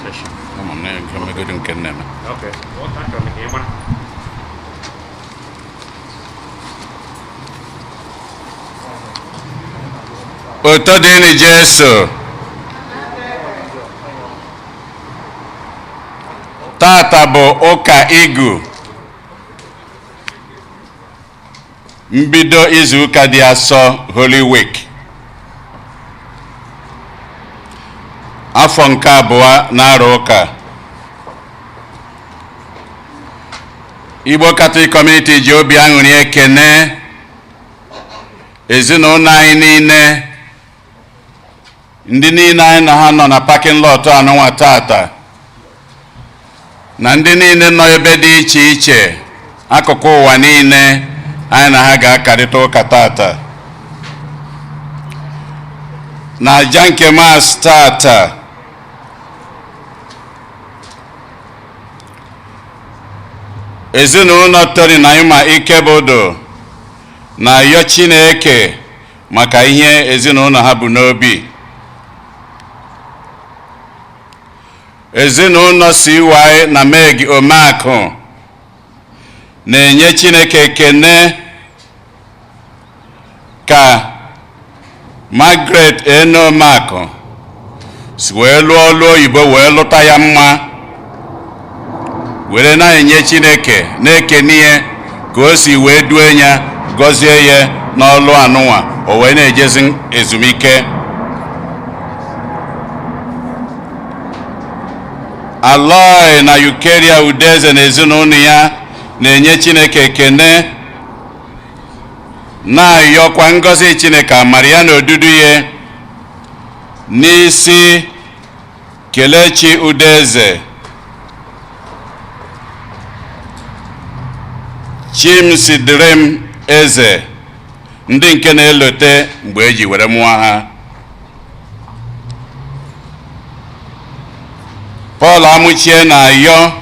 Session. Ama m na nke mmegodu nke nne m. Okay. Achọrọ m ka ị mara. Otito dịrị Jesu. Tata bụ ụka igu mbido izuụka dị asọ, Holy Week, afọ nke abụọ na-arụ ụka. Igbo Catholic Community ji obi aṅụrị ekene ezinụlọ anyị niile, ndị niile anyị na ha nọ na parking lot anụnwa tata, na ndị niile nọ ebe dị iche iche akụkụ ụwa niile anyị na ha ga-akarịta ụka tata na aja nke Mass tata. Ezinụlọ Tony na Ịma Ikebodo na-ayọ Chineke maka ihe ezinụlọ ha bụ n'obi. Ezinụlọ CY na Meg Omeakụ na-enye Chineke ekene ka Margaret Enomakụ si wee lụọ ọlụ oyibo wee lụta ya mma, were na-enye Chineke na-ekene ya ka o si wee due ya, gọzie ya n'ọlụ anụnwa o wee na-ejezi ezumike. Aloy na Eucharia Udeze na ezinụlọ ya na-enye Chineke ekene, na-ayọkwa ngọzi Chineke, amara ya na odudu ya n'isi Kelechi Udeze, Chimsidirim Eze, ndị nke na-elote mgbe eji were mụọ ha. Paul Amuchie na-ayọ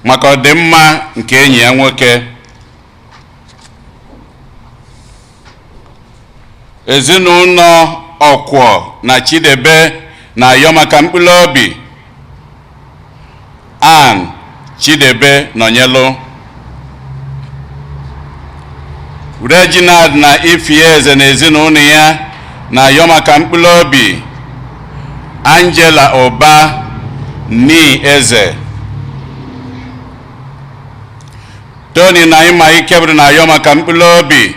maka ọdịmma nke enyi ya nwoke. Ezinụlọ Ọkwọ na Chidebe na-ayọ maka mkpụrụ obi Ann Chidebe nọnyelụ. Reginald na Ifieze na ezinụlọ ya na-ayọ maka mkpụrụ obi Angela Ụba ni Eze. Tony na Ịma Ikebụrụ na-ayọ maka mkpụrụ obi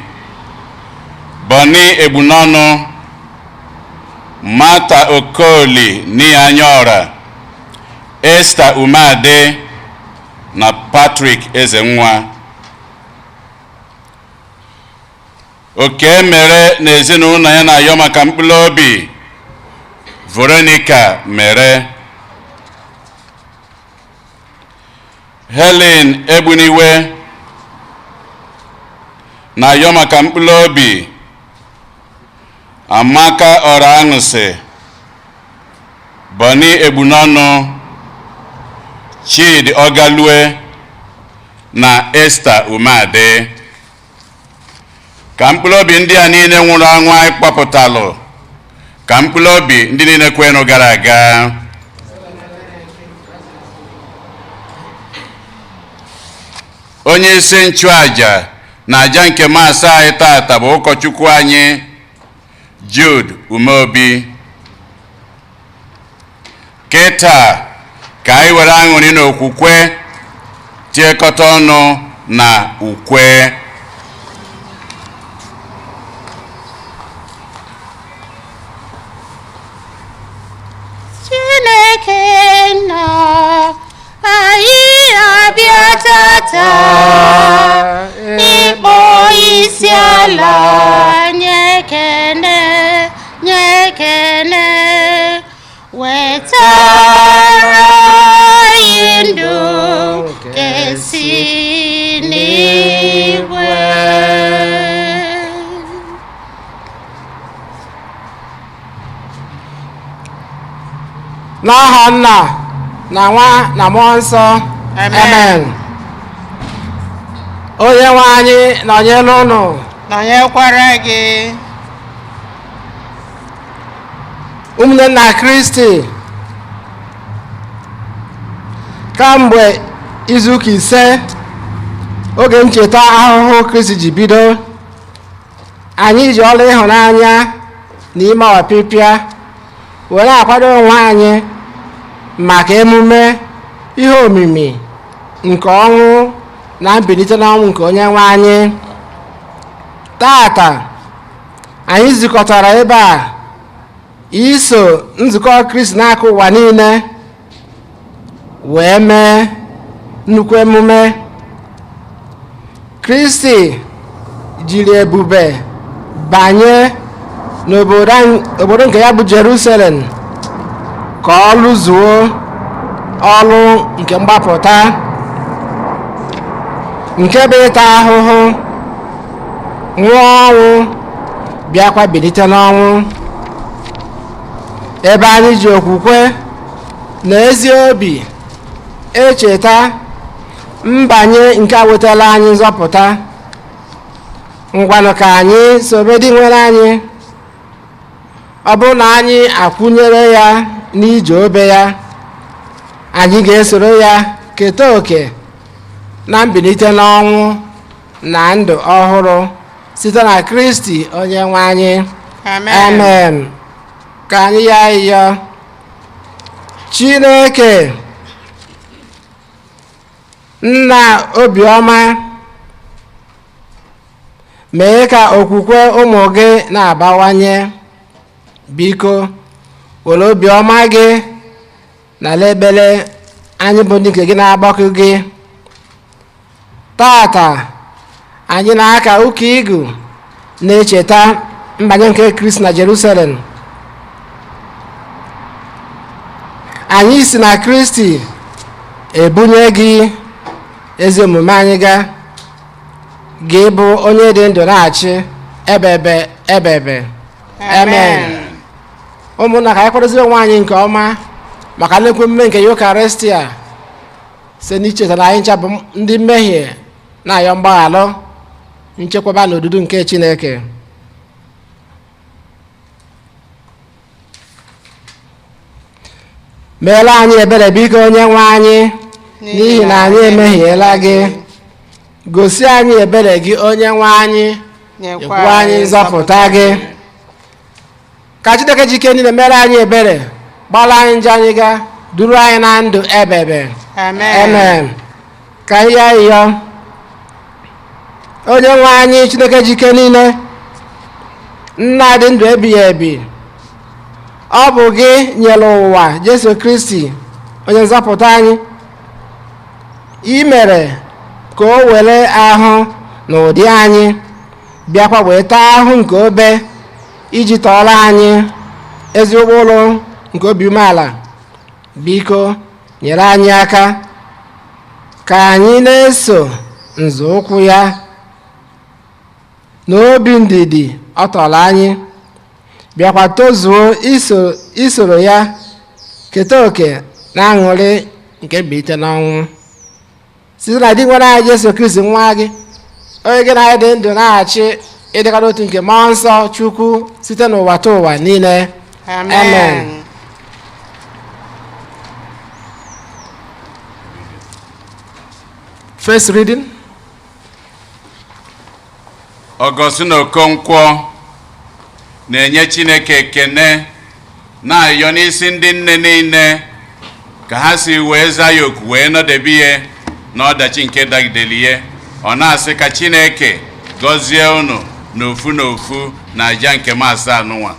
Bonny Egbunọnụ, Martha Okoli ni Anyaọra, Esther Umeade na Patrick Ezenwa. Oke mere na ezinụlọ ya na-ayọ maka mkpụrụ obi Veronica mere. Helen Egbuniwe na-ayọ maka mkpụrụ obi Amaka Ọraṅụsị, Bonny Egbunọnụ, Chidi Ọgalue na Esther Umeade. Ka mkpụrụ obi ndị a niile nwụrụ anwụ anyị kpọpụtalụ, ka mkpụrụ obi ndị niile kwenụ gara aga, onye isi nchụaja na aja nke Mass anyị tata bụ ụkọchukwu anyị Jude Umeobi. Kịta ka anyị were aṅụrị na okwukwe tiekọta ọnụ na ukwe. Chineke nọ, anyị abịa tata ịkpọ isi ala nye ekene, nye ekene, wetara anyị ndụ nke si n'igwe. N'aha Nna na Nwa na Mmụọ Nsọ. Amen. Onye nwe anyị nọnyere unu. Nọnyekwara gị. Ụmụnne na Kristi, Kamgbe izuụka 5 oge ncheta ahụhụ Kristi ji bido, anyị ji ọrụ ịhụnanya na ime ọpịpịa were akwado onwe anyị maka emume ihe omimi nke ọnwụ na mbilite n'ọnwụ nke onye nwe anyị. Tata anyị zukọtara ebe a iso nzukọ Kristi n'aka ụwa niile wee mee nnukwu emume. Kristi jiri ebube banye n'obodo nke ya bụ Jerusalem ka ọ lụzuo ọlụ nke mgbapụta, nke bụ ịta ahụhụ, nwụọ ọnwụ, bịakwa bilite n'ọnwụ. Ebe anyị ji okwukwe na ezi obi echeta mbanye nke a wetala anyị nzọpụta, ngwanụ ka anyị sobe dị nwere anyị. Ọ bụrụ na anyị akwụnyere ya n'ije obe ya, anyị ga-esoro ya keta oke na mbilite n'ọnwụ na ndụ ọhụrụ site na Kristi onye nwe anyị. Amen. Ka anyị ya ịyọ Chineke nna obiọma, mee ka okwukwe ụmụ gị na-abawanye. Biko were obiọma gị na lebele anyị bụ ndị nke gị na-agbakọ gị. Tata anyị na-aka ụka igu na-echeta mbanye nke Kristi na Jerusalem. Anyị si na Kristi ebunye gị ezi omume anyị ga gị bụ onye dị ndụ na-achị ebebe ebebe. Amen. Ụmụnna, ka anyị kwadozie onwe anyị nke ọma maka nnukwu emume nke Eucharistia site n'icheta na anyị ncha bụ ndị mmehie na-ayọ mgbaghalụ, nchekwaba na odudu nke Chineke. Meela anyị ebere biko onye nwe anyị, n'ihi na anyị emehiela gị. Gosi anyị ebere gị onye nwe anyị, nyekwa anyị nzọpụta gị. Ka Chineke ji ike niile mere anyị ebere, gbara anyị njọ anyị ga, duru anyị na ndụ ebebe. Amen. Ka anyị ya ịyọ onye nwe anyị Chineke ji ike niile, nna dị ndụ ebighị ebi, ọ bụ gị nyere ụwa Jesu Kristi onye nzọpụta anyị. I mere ka o were ahụ na ụdị anyị bịakwa wee taa ahụ nke obe iji tọọrọ anyị ezi ụkpụrụ nke obi umeala. Biko nyere anyị aka ka anyị na-eso nzọụkwụ ya na obi ndidi ọ tọrọ anyị, bịakwa tozuo isoro ya keta oke na aṅụrị nke mbilite n'ọnwụ site na di nwere anyị Jesu Kristi nwa gị, onye gị na anyị dị ndụ na-achị ịdịkọ n'otu nke Mmụọ Nsọ Chukwu site n'ụwa ta ụwa niile. Amen. First reading. Augustine Okonkwo na-enye Chineke ekene na-ayọ n'isi ndị nne niile ka ha si wee zaa ya oku wee nọdebe ihe n'ọdachi nke dagidere ihe. Ọ na-asị ka Chineke gọzie unu n'ofu n'ofu na aja nke maasị anụnwa.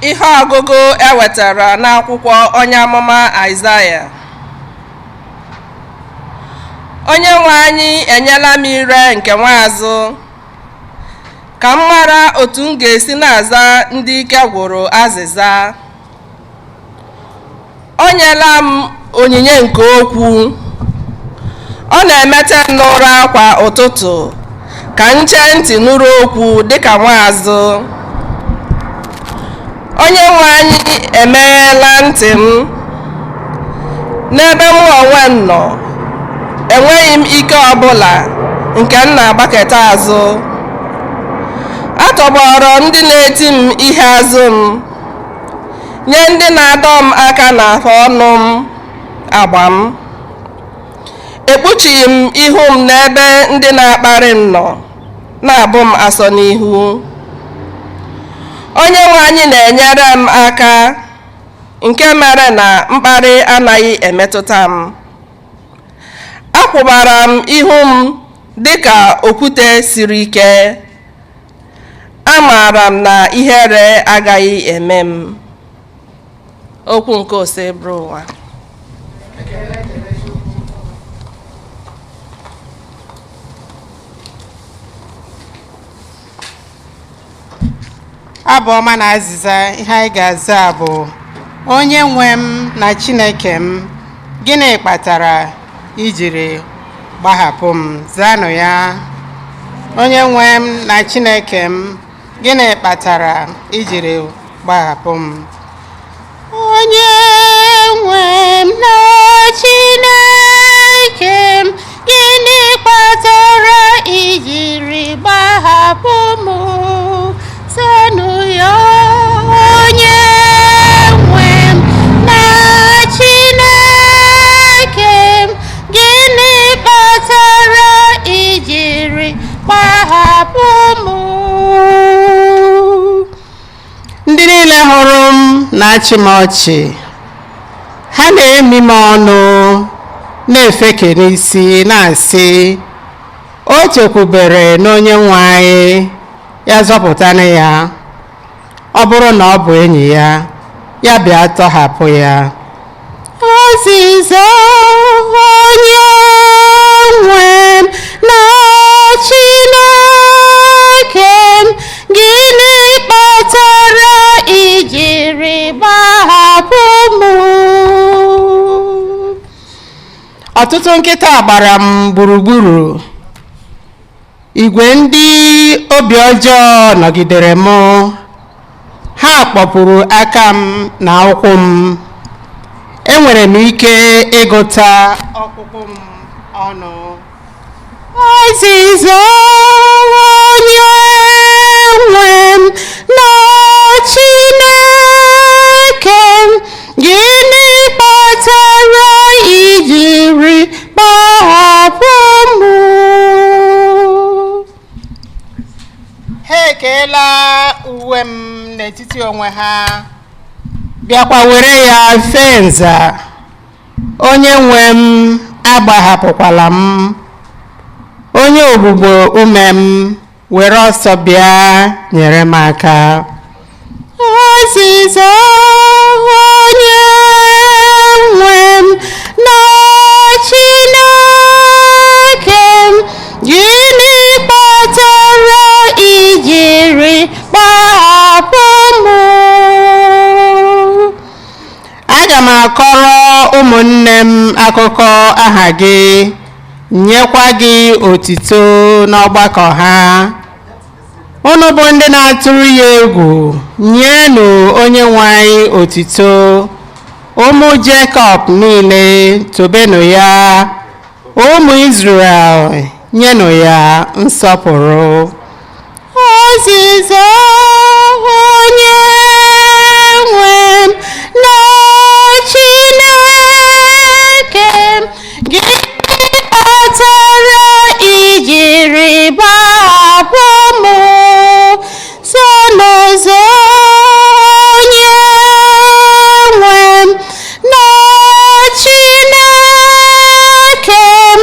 Ihe ọgụgụ e wetara n'akwụkwọ onye amụma Aịzaya. Onye nwe anyị enyela m ire nke nwaazụ, ka m mara otu m ga-esi na-aza ndị ike gwụrụ azịza. O nyela m onyinye nke okwu, ọ na-emete m n'ụra kwa ụtụtụ ka m chee ntị nụrụ okwu dịka nwaazụ. Onye nwe anyị emegheela ntị m, n'ebe mụ onwe m nọ enweghị m ike ọbụla nke m na-agbaketa azụ. Atọgbọrọ ndị na-eti m ihe azụ m, nye ndị na-adọ m aka n'afọ ọnụ m agba m. Ekpuchighị m ihu m n'ebe ndị na-akparị m nọ, na-abụ m asọ n'ihu. Onye nwe anyị na-enyere m aka, nke mere na mkparị anaghị emetụta m. Akwụbara m ihu m dịka okwute siri ike. Amaara m na ihere agaghị eme m. Okwu nke Osebụrụwa. Abụ ọma na azịza ihe anyị ga-aza bụ: Onye nwe m na Chineke m, gịnị kpatara ijiri gbahapụ m? Zaanụ ya. Onye nwe m na Chineke m, gịnị kpatara ijiri gbahapụ m? Onye nwe m na Chineke m, gịnị kpatara ijiri gbahapụ m? Zanụ ya. Onye nwe m na Chineke m, gịnị kpatara ijiri gbahapụ m? Ndị niile hụrụ m na-achị m ọchị, ha na-emi m ọnụ, na-efeke n'isi, na-asị: o chekwubere n'onye nwe anyị, ya zọpụtanụ ya. Ọ bụrụ na ọ bụ enyi ya, ya bịa tọhapụ ya. Azịza: onye nwe m na Chineke m, gịnị kpatara ijiri gbahapụ m? Ọtụtụ nkịta gbara m gburugburu, igwe ndị obi ọjọọ nọgidere m. Ha kpọpụrụ aka m na ụkwụ m. Enwere m ike ịgụta ọkpụkpụ m ọnụ. Azịza: onye nwe m na Chineke m, gịnị kpatara ijiri gbahapụ m? Ha ekeela uwe m n'etiti onwe ha, bịakwa were ya fee nza. Onye nwe m, agbahapụkwala m. Onye ogbugbo ume m, were ọsọ bịa nyere m aka. Azịza: onye nwe m na Chineke m, gịnị kpatara ijiri gbahapụ m? Aga m akọrọ ụmụnne m akụkọ aha gị, nyekwa gị otito n'ọgbakọ ha. Unu bụ ndị na-atụrụ ya egwu, nyenụ onye nwe anyị otito. Ụmụ Jekọb niile, tobenụ ya. Ụmụ Izrel, nyenụ ya nsọpụrụ. Azịza: onye nwe m na Chineke m, gịnị kpatara ijiri gbahapụ m? So n'ụzọ onye nwe m na Chineke m,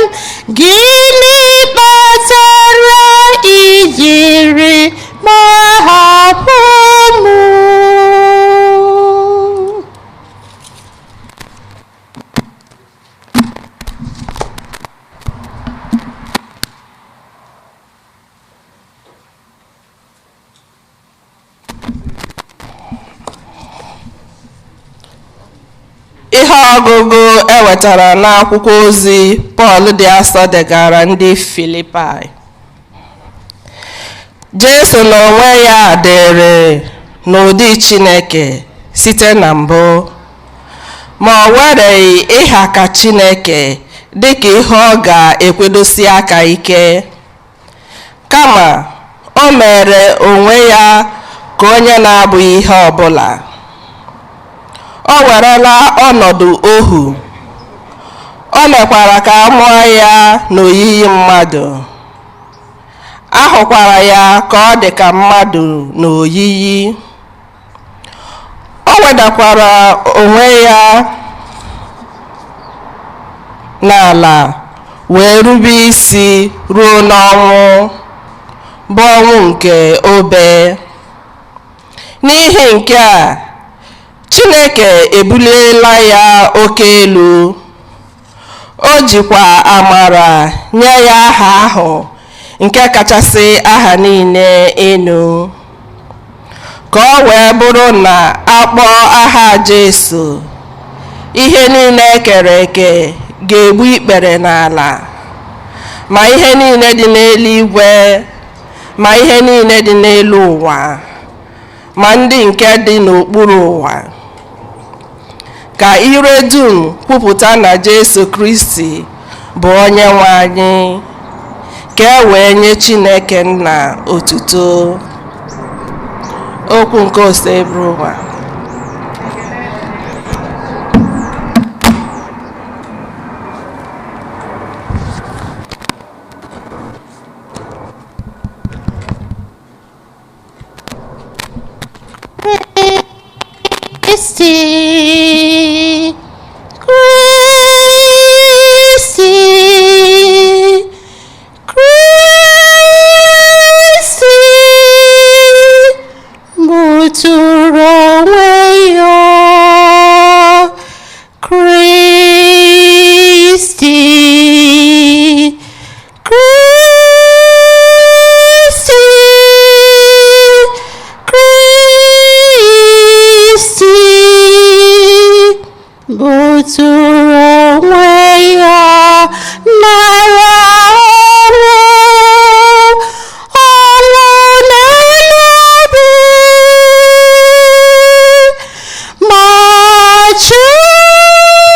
gịnị kpatara ijiri gbahapụ m? Ihe ọgụgụ e wetara n'akwụkwọ ozi Pọl dị asọ degara ndị Filipaị. Jesu n'onwe ya dịrị n'ụdị Chineke site na mbụ, ma o wereghị ịha ka Chineke dịka ihe ọ ga-ekwedosi aka ike, kama O mere onwe ya ka onye na-abụghị ihe ọbụla. O werela ọnọdụ ohu. O mekwara ka a mụọ ya n'oyiyi mmadụ. A hụkwara ya ka ọ dị ka mmadụ n'oyiyi. O wedakwara onwe ya n'ala wee rube isi ruo n'ọnwụ, bụ ọnwụ nke obe. N'ihi nke a, Chineke ebuliela ya oke elu. O jikwa amara nye ya aha ahụ nke kachasị aha niile elu, ka ọ wee bụrụ na a kpọọ aha Jesu, ihe niile e kere eke ga-egbu ikpere n'ala, ma ihe niile dị n'eluigwe, ma ihe niile dị n'elu ụwa, ma ndị nke dị n'okpuru ụwa, ka ire dum kwupụta na Jesu Kristi bụ Onye nwe anyị, ka e wee nye Chineke Nna otuto. Okwu nke Osebụrụwa. Kristi, Kristi, Kristi, buturu onwe ya. Kristi, Kristi, Kristi, buturu onwe ya nara ọnwụ, ọnwụ n'elu obe. Ma Chukwu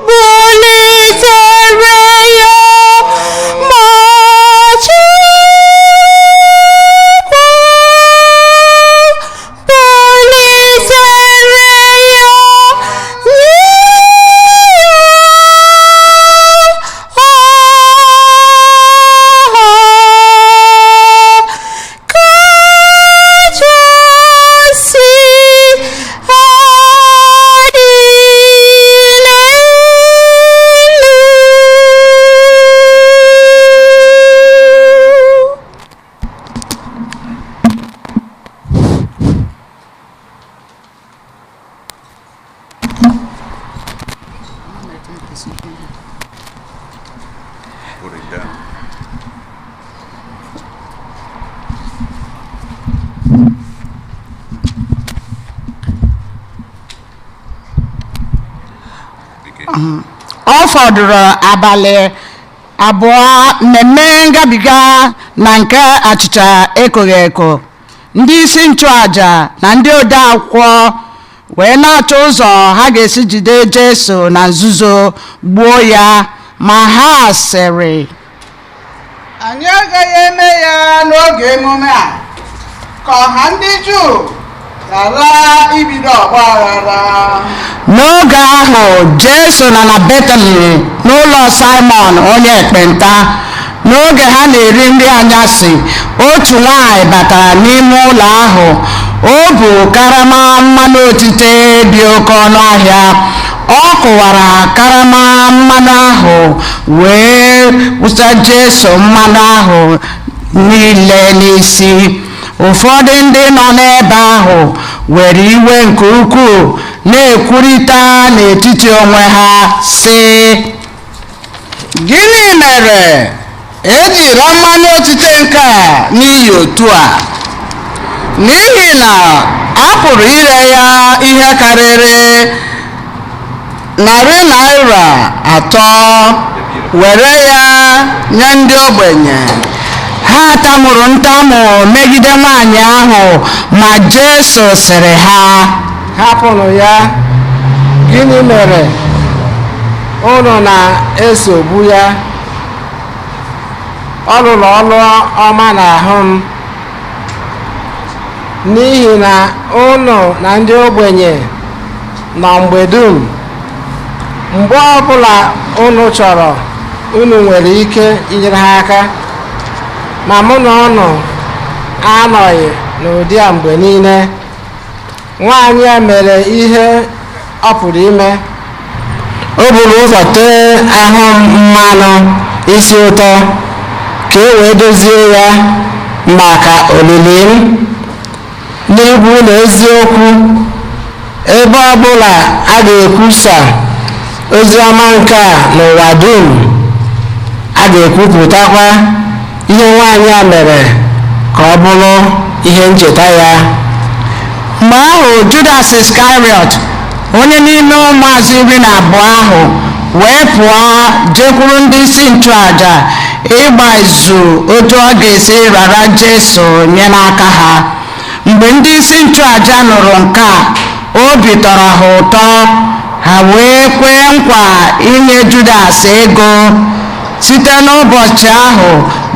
bulitere ya, ma Chukwu bulitere ya, nye ya aha kachasị aha niile elu. Put it down. Begin. Ọ fọdụrụ abalị 2 mmemme ngabiga na nke achịcha ekoghị eko. Ndị isi nchụaja na ndị ode akwụkwọ wee na-achọ ụzọ ha ga-esi jide Jesu na nzuzo gbuo ya, ma ha sịrị, Anyị agaghị eme ya n'oge emume a, ka ọha ndị Juu ghara ibido ọgba aghara. N'oge ahụ, Jesu nọ na Betani n'ụlọ Simon onye ekpenta. N'oge ha na-eri nri anyasị, otu nwanyị batara n'ime ụlọ ahụ. O bu karama mmanụ otite dị oke ọnụ ahịa. Ọ kụwara karama mmanụ ahụ wee wụsa Jesu mmanụ ahụ niile n'isi. Ụfọdụ ndị nọ n'ebe ahụ were iwe nke ukwuu, na-ekwurịta n'etiti onwe ha sị, Gịnị mere eji ra mmanụ otite nke a n'iyi otu a? N'ihi na a pụrụ ire ya ihe karịrị ₦3 were ya nye ndị ogbenye. Ha tamuru ntamu megide nwaanyị ahụ, ma Jesu sịrị ha, Hapụnụ ya. Gịnị mere unu na-esogbu ya? Ọ lụrụ ọlụ ọma n'ahụ m, n'ihi na unu na ndị ogbenye nọ mgbe dum. Mgbe ọbụla unu chọrọ, unu nwere ike inyere ha aka, ma mụ na unu anọghị n'ụdị a mgbe niile. Nwaanyị a mere ihe ọ pụrụ ime. O buru ụzọ tee ahụ m mmanụ isi ụtọ ka e wee dozie ya maka olili m. N'ikwu na eziokwu, ebe ọbụla a ga-ekwusa ozi ọma nke a n'ụwa dum, a ga-ekwupụtakwa ihe nwaanyị a mere ka ọ bụrụ ihe ncheta ya. Mgbe ahụ, Judas Iskariot, onye n'ime ụmụazụ 12 ahụ, wee pụọ jekwuru ndị isi nchụaja ịgba izu otu ọ ga-esi rara Jesu nye n'aka ha. Mgbe ndị isi nchụaja nụrụ nke a, obi tọrọ ha ụtọ, ha wee kwee nkwa inye Judas ego. Site n'ụbọchị ahụ,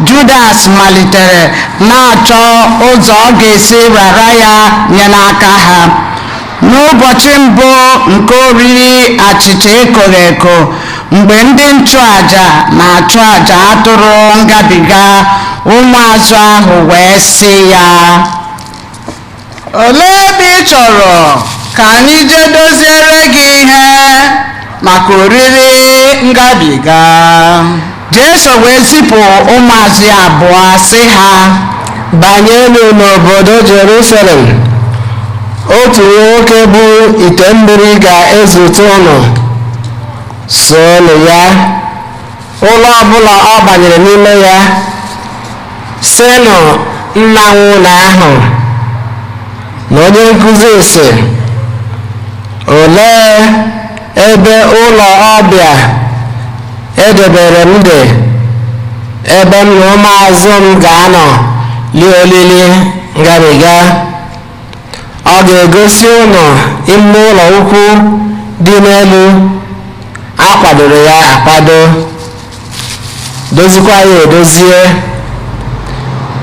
Judas malitere na-achọ ụzọ ọ ga-esi rara ya nye n'aka ha. N'ụbọchị mbụ nke oriri achịcha ekoro eko, mgbe ndị nchụaja na-achụ aja atụrụ ngabiga, ụmụazụ ahụ wee sị ya, Olee ebe ị chọrọ ka anyị jee doziere gị ihe maka oriri ngabiga? Jesu wee zipụ ụmụazụ ya abụọ sị ha, Banyenụ n'obodo Jerusalem, otu nwoke bụ ite mmiri ga-ezute unu. Soonụ ya. Ụlọ ọbụla ọ banyere n'ime ya, sịnụ nna nwụna ahụ na onye nkụzi sị, olee ebe ụlọ ọbịa edebere m dị, ebe m na ụmụazụ m ga-anọ lie olili ngabiga? Ọ ga-egosi unu ime ụlọ ukwu dị n'elu, a kwadoro ya akwado, dozikwa ya edozie.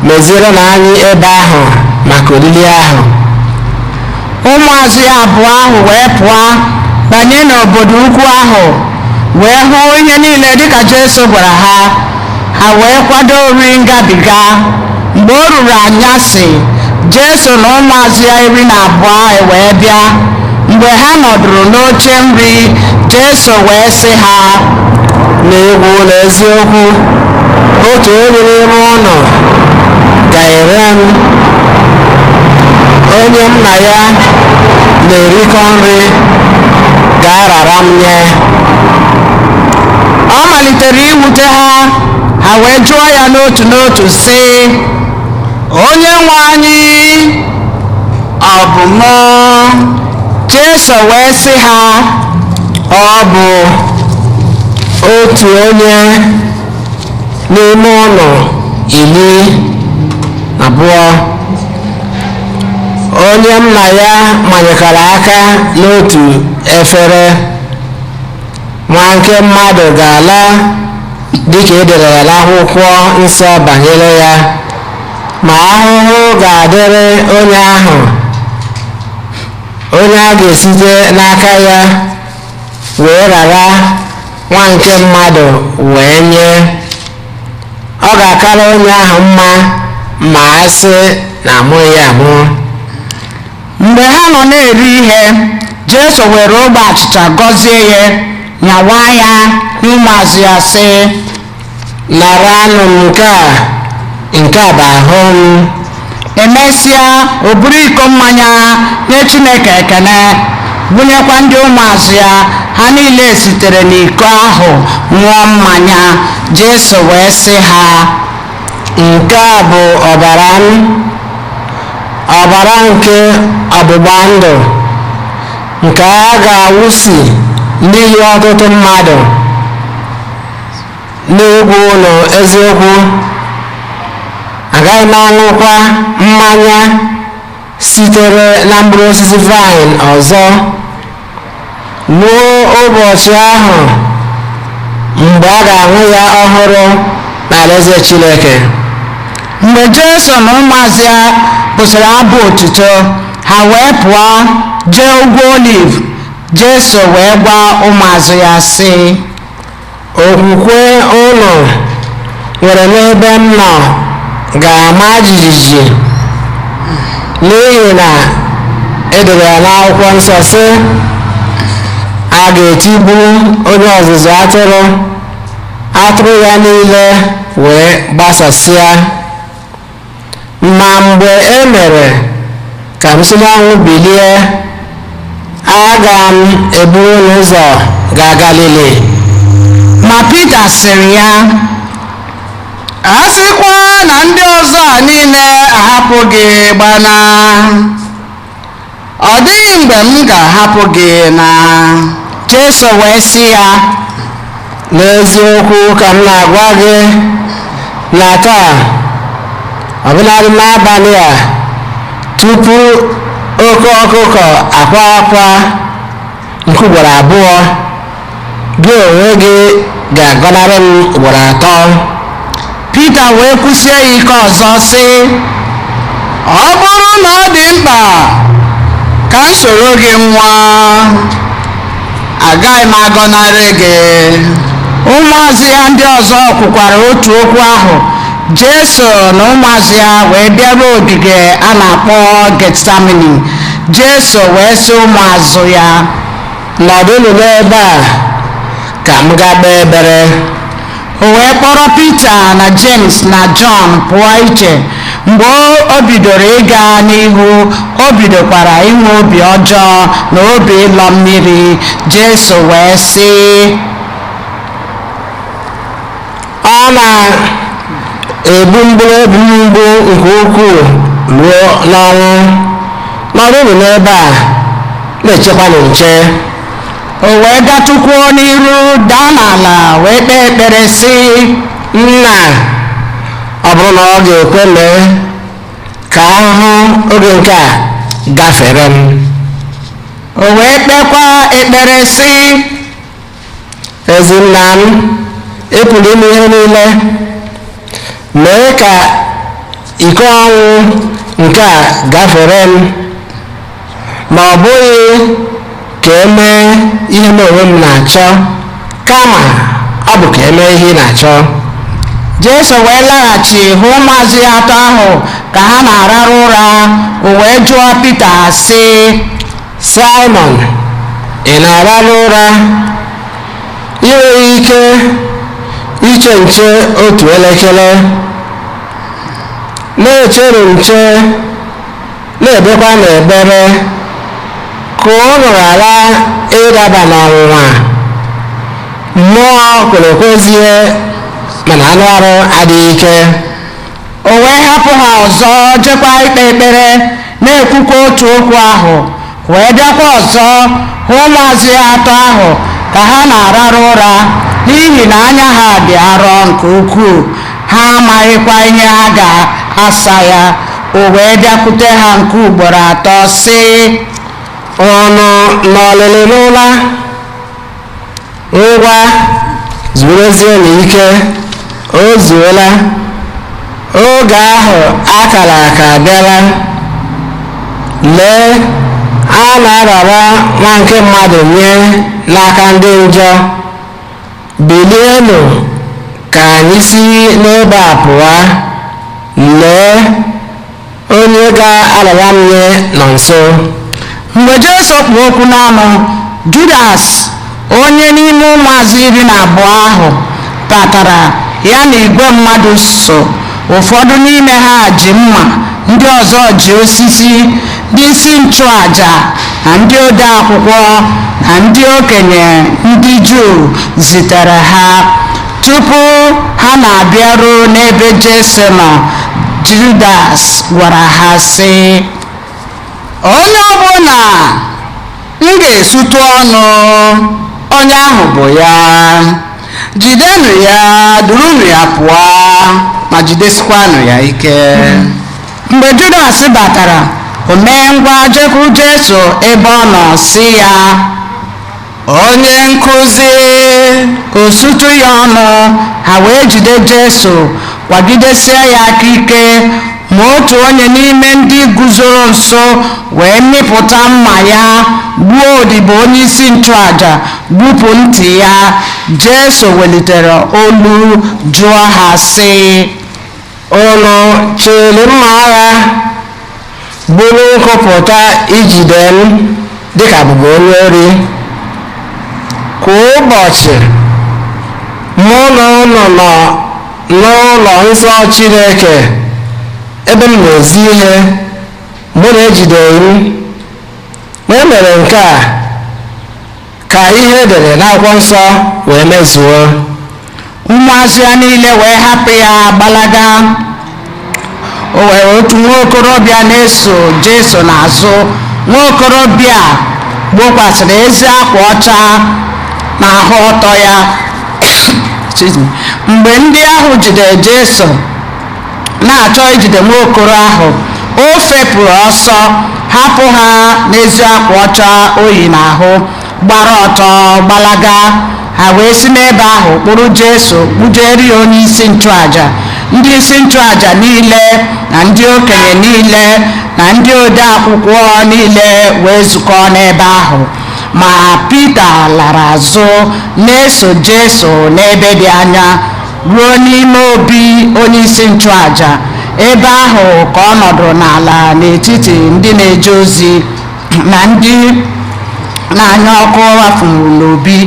Meziere na anyị ebe ahụ maka olili ahụ. Ụmụazụ ya abụọ ahụ wee pụọ banye n'obodo ukwu ahụ, wee hụ ihe niile dịka Jesu gwara ha. Ha wee kwado oriri ngabiga. Mgbe o ruru anyasị, Jesu na ụmụazụ ya 12 wee bịa. Mgbe ha nọdụrụ n'oche nri, Jesu wee sị ha, N'egwu na eziokwu, otu onye n'ime ụnụ ga-ere m, onye m na ya na-erikọ nri ga-arara m nye. Ọ malitere iwute ha, ha wee jụọ ya n'otu n'otu sị, Onye nwe anyị, ọ bụ mụ? Jesu wee sị ha, Ọ bụ otu onye n'ime ụnụ 12, onye m na ya manyekọrọ aka n'otu efere. Nwa nke mmadụ ga-ala dịka e dere ya n'akwụkwọ nsọ banyere ya, ma ahụhụ ga-adịrị onye ahụ onye a ga-esite n'aka ya wee rara nwa nke mmadụ wee nye. Ọ ga-akara onye ahụ mma ma a sị na amụghị ya amụ. Mgbe ha nọ na-eri ihe, Jesu were ogbe achịcha gọzie ya, nyawa ya n'ụmụazụ ya sị, Naranụ m nke a, nke a bụ ahụ m. Emesịa, o buru iko mmanya nye Chineke ekene, bunyekwa ndị ụmụazụ ya. Ha niile sitere n'iko ahụ ṅụọ mmanya. Jesu wee sị ha, Nke a bụ ọbara m, ọbara nke ọgbụgba ndụ, nke a ga-awụsi n'ihi ọtụtụ mmadụ. N'egwu ụlọ eziokwu, agaghị m aṅụkwa mmanya sitere na mkpụrụ osisi vaịn ọzọ ruo ụbọchị ahụ mgbe a ga-aṅụ ya ọhụrụ N'alaeze Chineke. Mgbe Jesu na ụmụazụ ya kwụsịrị abụ otuto, ha wee pụọ jee ugwu Oliv. Jesu wee gwa ụmụazụ ya sị, Okwukwe unu nwere n'ebe m nọ ga-ama jijiji, n'ihi na edere ya n'akwụkwọ nsọ sị, a ga-etigbu onye ọzụzụ atụrụ, atụrụ ya niile wee gbasasịa. Ma mgbe e mere ka m si n'ọnwụ bilie, aga m eburu unu ụzọ gaa Galili. Ma Pita sịrị ya, A sịkwa na ndị ọzọ a niile ahapụ gị gbana, ọ dịghị mgbe m ga-ahapụ gị na. Jesu wee sị ya, N'eziokwu ka m na-agwa gị na taa, ọbụladị n'abalị a, tupu oke ọkụkọ akwa akwa nke ugboro abụọ, gị onwe gị ga-agọnarị m ugboro atọ. Pita wee kwụsie ya ike ọzọ sị, Ọ bụrụ na ọ dị mkpa ka m soro gị nwa, agaghị m agọnarị gị. Ụmụazụ ya ndị ọzọ kwukwara otu okwu ahụ. Jesu na ụmụazụ ya wee bịaruo ogige a na-akpọ Getsameni. Jesu wee sị ụmụazụ ya, Nọdụnụ n'ebe a ka m gaa kpee ekpere. O wee kpọrọ Pita na James na Jọn pụọ iche. Mgbe o bidoro ịga n'ihu, o bidokwara inwe obi ọjọọ na obi ịlọ mmiri. Jesu wee sị, Ọ na-egbu mkpụrụ obi m mgbu nke ukwuu ruo n'ọnwụ. Nọdụnụ n'ebe a na-echekwanụ nche. O wee gatụkwuo n'iru, daa n'ala, wee kpee ekpere sị, Nna, ọ bụrụ na ọ ga-ekwe mee ka ahụhụ oge nke a gafere m. O wee kpekwa ekpere sị, Ezi nna m, ị pụrụ ime ihe niile, mee ka iko ọnwụ nke a gafere m, ma ọ bụghị ka e mee ihe m onwe m na-achọ, kama ọ bụ ka e mee ihe ị na-achọ. Jesu wee laghachi hụ ụmụazụ ya atọ ahụ ka ha na-ararụ ụra. O wee jụọ Pita sị, Simon, ị na-ararụ ụra? Ị nweghị ike iche nche otu elekere? Na-echeru nche, na-ebekwa n'ekpere, ka unu ghara ịdaba n'ọnwụnwa. Mmụọ kwere ekwezie, mana anụ arụ adịghị ike. O wee hapụ ha ọzọ, jekwa ikpe ekpere, na-ekwukwa otu okwu ahụ. Wee bịakwa ọzọ hụ ụmụazụ ya atọ ahụ ka ha na-ararụ ụra, n'ihi na anya ha dị arọ nke ukwuu, ha amaghịkwa ihe ha ga-asa ya. O wee bịakwute ha nke ugboro atọ sị, Unu nọlịrị n'ụra? Ngwa, zuruzienụ ike, o zuola. Oge ahụ akara aka abịala. Lee, a na-arara nwa nke mmadụ nye n'aka ndị njọ. Bilienụ ka anyị si n'ebe a pụọ. Lee, onye ga-arara m nye nọ nso. Mgbe Jesu kpụ okwu n'ọnụ, Judas, onye n'ime ụmụazụ 12 ahụ, batara, ya na igwe mmadụ so. Ụfọdụ n'ime ha ji mma, ndị ọzọ ji osisi. Ndị isi nchụaja na ndị ode akwụkwọ na ndị okenye ndị Juu zitere ha. Tupu ha na-abịaru n'ebe Jesu nọ, Judas gwara ha sị, Onye ọbụla m ga-esutụ ọnụ, onye ahụ bụ ya. Jidenụ ya, durunụ ya pụọ, ma jidesikwanụ ya ike. Mgbe Judas batara, o mee ngwa jekwuru Jesu ebe ọ nọ sị ya, Onye nkụzi. O sutu ya ọnụ. Ha wee jide Jesu, kwagidesie ya aka ike. Ma otu onye n'ime ndị guzoro nso wee mịpụta mma ya, gbuo odibo onyeisi nchụaja, gbupụ ntị ya. Jesu welitere olu jụọ ha sị, Unu chịrị mma agha buru nkụpụta ijide m dịka bụbu onye ori? Kwa ụbọchị mụ na unu nọ n'ụlọ nsọ Chineke, ebe m na-ezi ihe, mụ na ejideghị m. Ma e mere nke a ka ihe edere n'akwụkwọ nsọ wee mezuo. Ụmụazụ ya niile wee hapụ ya gbalaga. O were otu nwa okorobịa na-eso Jesu n'azụ. Nwa okorobịa gbokwasịrị ezi akwa ọcha n'ahụ ọtọ ya. Excuse me. Mgbe ndị ahụ jidere Jesu na-achọ ijide nwa okoro ahụ, o fepụrụ ọsọ, hapụ ha n'ezi akwa ọcha o yi n'ahụ, gbara ọtọ gbalaga. Ha wee si n'ebe ahụ kpụrụ Jesu kpụjere ya onye isi nchụaja. Ndị isi nchụaja niile na ndị okenye niile na ndị ode akwụkwọ niile wee zukọ n'ebe ahụ. Ma Pita lara azụ na-eso Jesu n'ebe dị anya ruo n'ime obi onye isi nchụaja. Ebe ahụ ka ọ nọdụrụ n'ala n'etiti ndị na-eje ozi na ndị na-anya ọkụ rafuru n'obi.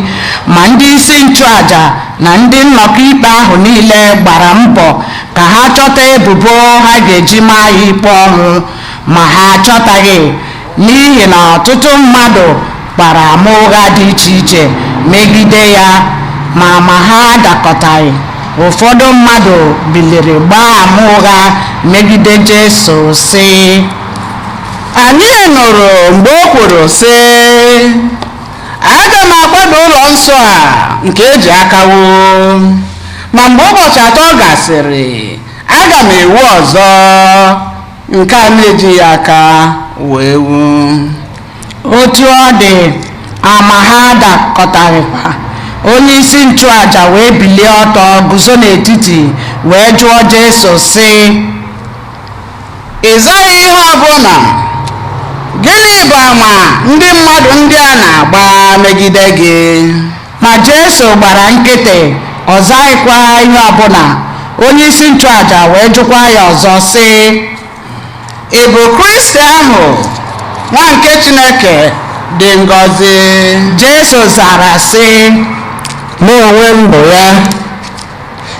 Ma ndị isi nchụaja na ndị nnọkọ ikpe ahụ niile gbara mbọ ka ha chọta ebubo ha ga-eji maa ya ikpe ọnwụ, ma ha achọtaghị, n'ihi na ọtụtụ mmadụ gbara ama ụgha dị iche iche megide ya, ma ha dakọtaghị. Ụfọdụ mmadụ biliri gbaa ama ụgha megide Jesu sị, Anyị nụrụ mgbe o kwuru sị, aga m akwado ụlọ nsọ a nke eji aka wuo, ma mgbe ụbọchị 3 gasịrị, aga m ewu ọzọ nke a na-ejighị aka wee wuo. Otu ọ dị, ama ha dakọtaghịkwa. Onye isi nchụaja wee bilie ọtọ guzo n'etiti wee jụọ Jesu sị, Ị zaghị ihe ọbụla. Gịnị bụ ama ndị mmadụ ndị a na-agba megide gị? Ma Jesu gbara nkịtị, ọ zaghịkwa ihe ọbụla. Onye isi nchụaja wee jụkwa ya ọzọ sị, Ị bụ Kristi ahụ, nwa nke Chineke dị ngọzi? Jesu zara sị, Mụ onwe m bụ ya.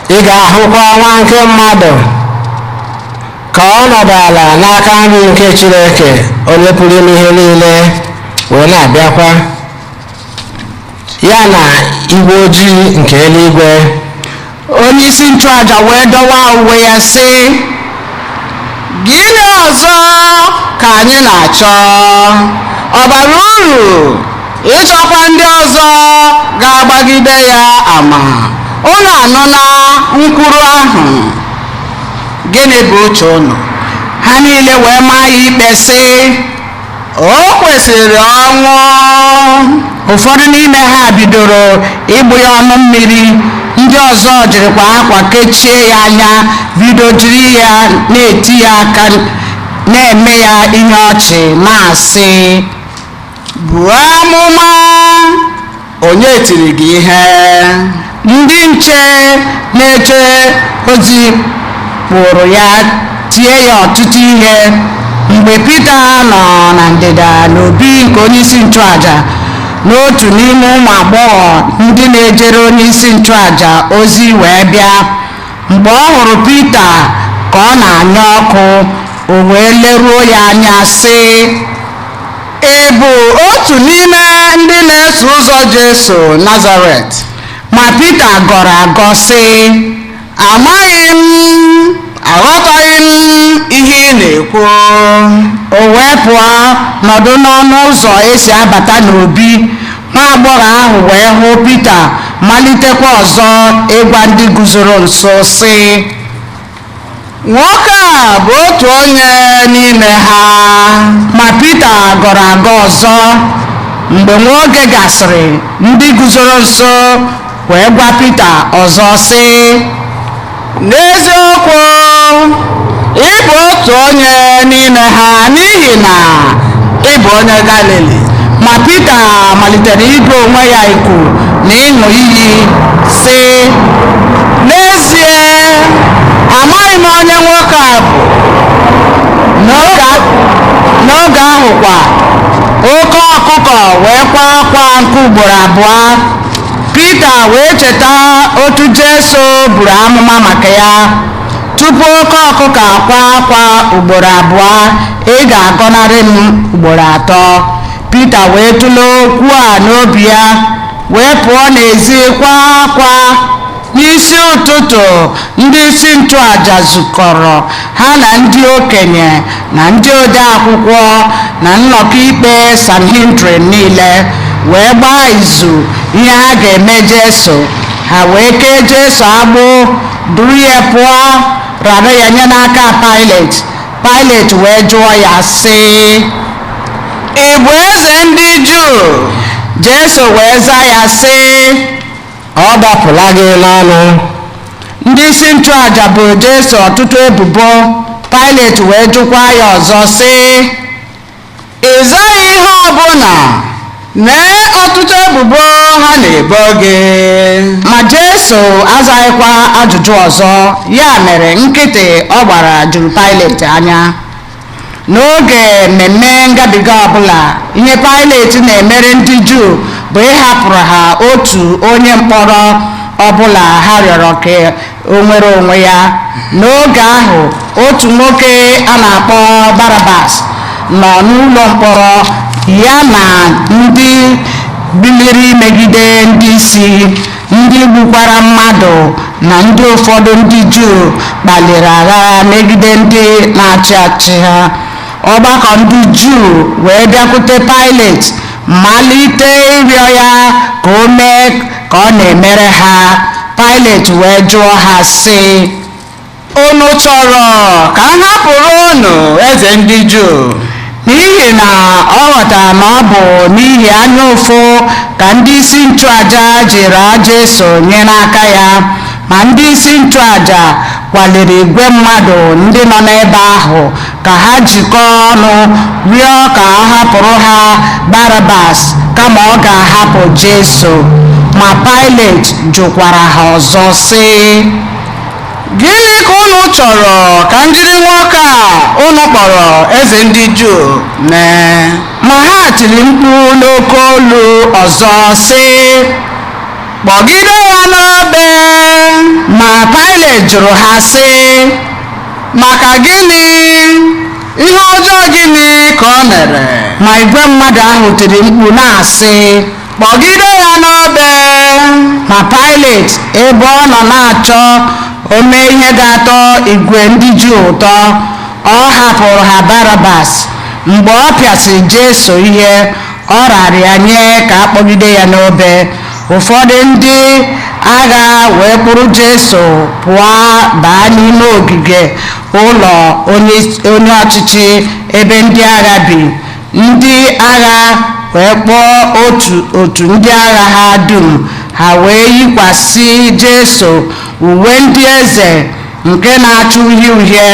Ị ga-ahụkwa nwa nke mmadụ ka ọ nọdụ ala n'aka nri nke Chineke onye pụrụ ime ihe niile, wee na-abịakwa, ya na igwe ojii nke eluigwe. Onye isi nchụaja wee dọwa uwe ya sị, Gịnị ọzọ ka anyị na-achọ? Ọ bara uru ịchọkwa ndị ọzọ ga-agbagide ya ama? Unu anụla nkwuru ahụ. Gịnị bụ uche unu? Ha niile wee maa ya ikpe sị, O kwesịrị ọnwụ. Ụfọdụ n'ime ha bidoro ịgbụ ya ọnụ mmiri, ndị ọzọ jirikwa akwa kechie ya anya, bido jiri ya na-eti ya aka, na-eme ya ihe ọchị, na-asị, Buo amụma, onye tiri gị ihe? Ndị nche na-eche ozi kpụrụ ya tie ya ọtụtụ ihe. Mgbe Pita nọ na ndịda n'obi nke onyeisi nchụaja, n'otu n'ime ụmụ agbọghọ ndị na-ejere onyeisi nchụaja ozi wee bịa. Mgbe ọ hụrụ Pita ka ọ na-anya ọkụ, o wee leruo ya anya sị, Ị bụ otu n'ime ndị na-eso ụzọ Jesu Nazaret? Ma Pita gọrọ agọ sị, Amaghị m, aghọtaghị m ihe ị na-ekwu. O wee pụọ nọdụ n'ọnụ ụzọ esi abata n'obi. Nwa agbọghọ ahụ wee hụ Pita, malitekwa ọzọ ịgwa ndị guzoro nso sị, Nwoke a bụ otu onye n'ime ha. Ma Pita gọrọ agọ ọzọ. Mgbe nwa oge gasịrị, ndị guzoro nso wee gwa Pita ọzọ sị, N'eziokwu, ị bụ otu onye n'ime ha, n'ihi na ị bụ onye Galili. Ma Pita malitere ịdụ onwe ya iku na ịṅụ iyi sị, N'ezie, amaghị m onye nwoke a bụ. N'oge ahụ kwa, oke ọkụkọ wee kwaa akwa nke ugboro abụọ. Pita wee cheta otu Jesu buru amụma maka ya: tupu oke ọkụkọ akwa akwa ugboro abụọ, ị ga-agọnarị m ugboro atọ. Pita wee tụlee okwu a n'obi ya, wee pụọ n'ezi kwa akwa. N'isi ụtụtụ, ndị isi nchụaja zukọrọ, ha na ndị okenye na ndị ode akwụkwọ na nnọkọ ikpe Sanhedrin niile, wee gbaa izu ihe ha ga-eme Jesu. Ha wee kee Jesu agbụ, duru ya pụọ, rara ya nye n'aka Pilet. Pilet wee jụọ ya sị, Ị bụ eze ndị Juu? Jesu wee zaa ya sị, Ọ dapụla gị n'ọnụ. Ndị isi nchụaja boro Jesu ọtụtụ ebubo. Pilet wee jụkwa ya ọzọ sị, Ị zaghị ihe ọbụla. Mee ọtụtụ ebubo ha na-ebo gị. Ma Jesu azaghịkwa ajụjụ ọzọ. Ya mere nkịtị ọ gbara juru Pilet anya. N'oge mmemme ngabiga ọbụla, ihe Pilet na-emere ndị Juu bụ ịhapụrụ ha otu onye mkpọrọ ọbụla ha rịọrọ ka o nwere onwe ya. N'oge ahụ, otu nwoke a na-akpọ Barabas nọ n'ụlọ mkpọrọ, ya na ndị biliri megide ndị isi, ndị gbukwara mmadụ, na ndị ụfọdụ ndị Juu kpaliri aghara megide ndị na-achị achị ha. Ọgbakọ ndị Juu wee bịakwute Pilet, malite ịrịọ ya ka o mee ka ọ na-emere ha. Pilet wee jụọ ha sị, Unu chọrọ ka m hapụrụ unu eze ndị Juu? N'ihi na ọ ghọtara na ọ bụ n'ihi anya ụfụ ka ndị isi nchụaja jiri Jesu nye n'aka ya. Ma ndị isi nchụaja kwaliri igwe mmadụ ndị nọ n'ebe ahụ ka ha jikọọ ọnụ rịọ ka a hapụrụ ha Barabas kama ọ ga-ahapụ Jesu. Ma Pilet jụkwara ha ọzọ sị, Gịnị ka unu chọrọ ka m jiri nwoke a unu kpọrọ eze ndị Juu mee? Ma ha tiri mkpu n'oke olu ọzọ sị, Kpọgide ya n'obe. Ma Pilet jụrụ ha sị, Maka gịnị? Ihe ọjọọ gịnị ka o mere? Ma igwe mmadụ ahụ tiri mkpu na-asị, Kpọgide ya n'obe. Ma Pilet, ebe ọ nọ na-achọ o mee ihe ga-atọ igwe ndị Juu ụtọ, ọ hapụrụ ha Barabas. Mgbe ọ pịasịrị Jesu ihe, ọ rara ya nye ka a kpọgide ya n'obe. Ụfọdụ ndị agha wee kpụrụ Jesu pụọ baa n'ime ogige ụlọ onye ọchịchị ebe ndị agha bi. Ndị agha wee kpọọ otu ndị agha ha dum, ha wee yikwasị Jesu uwe ndị eze nke na-acha uhie uhie,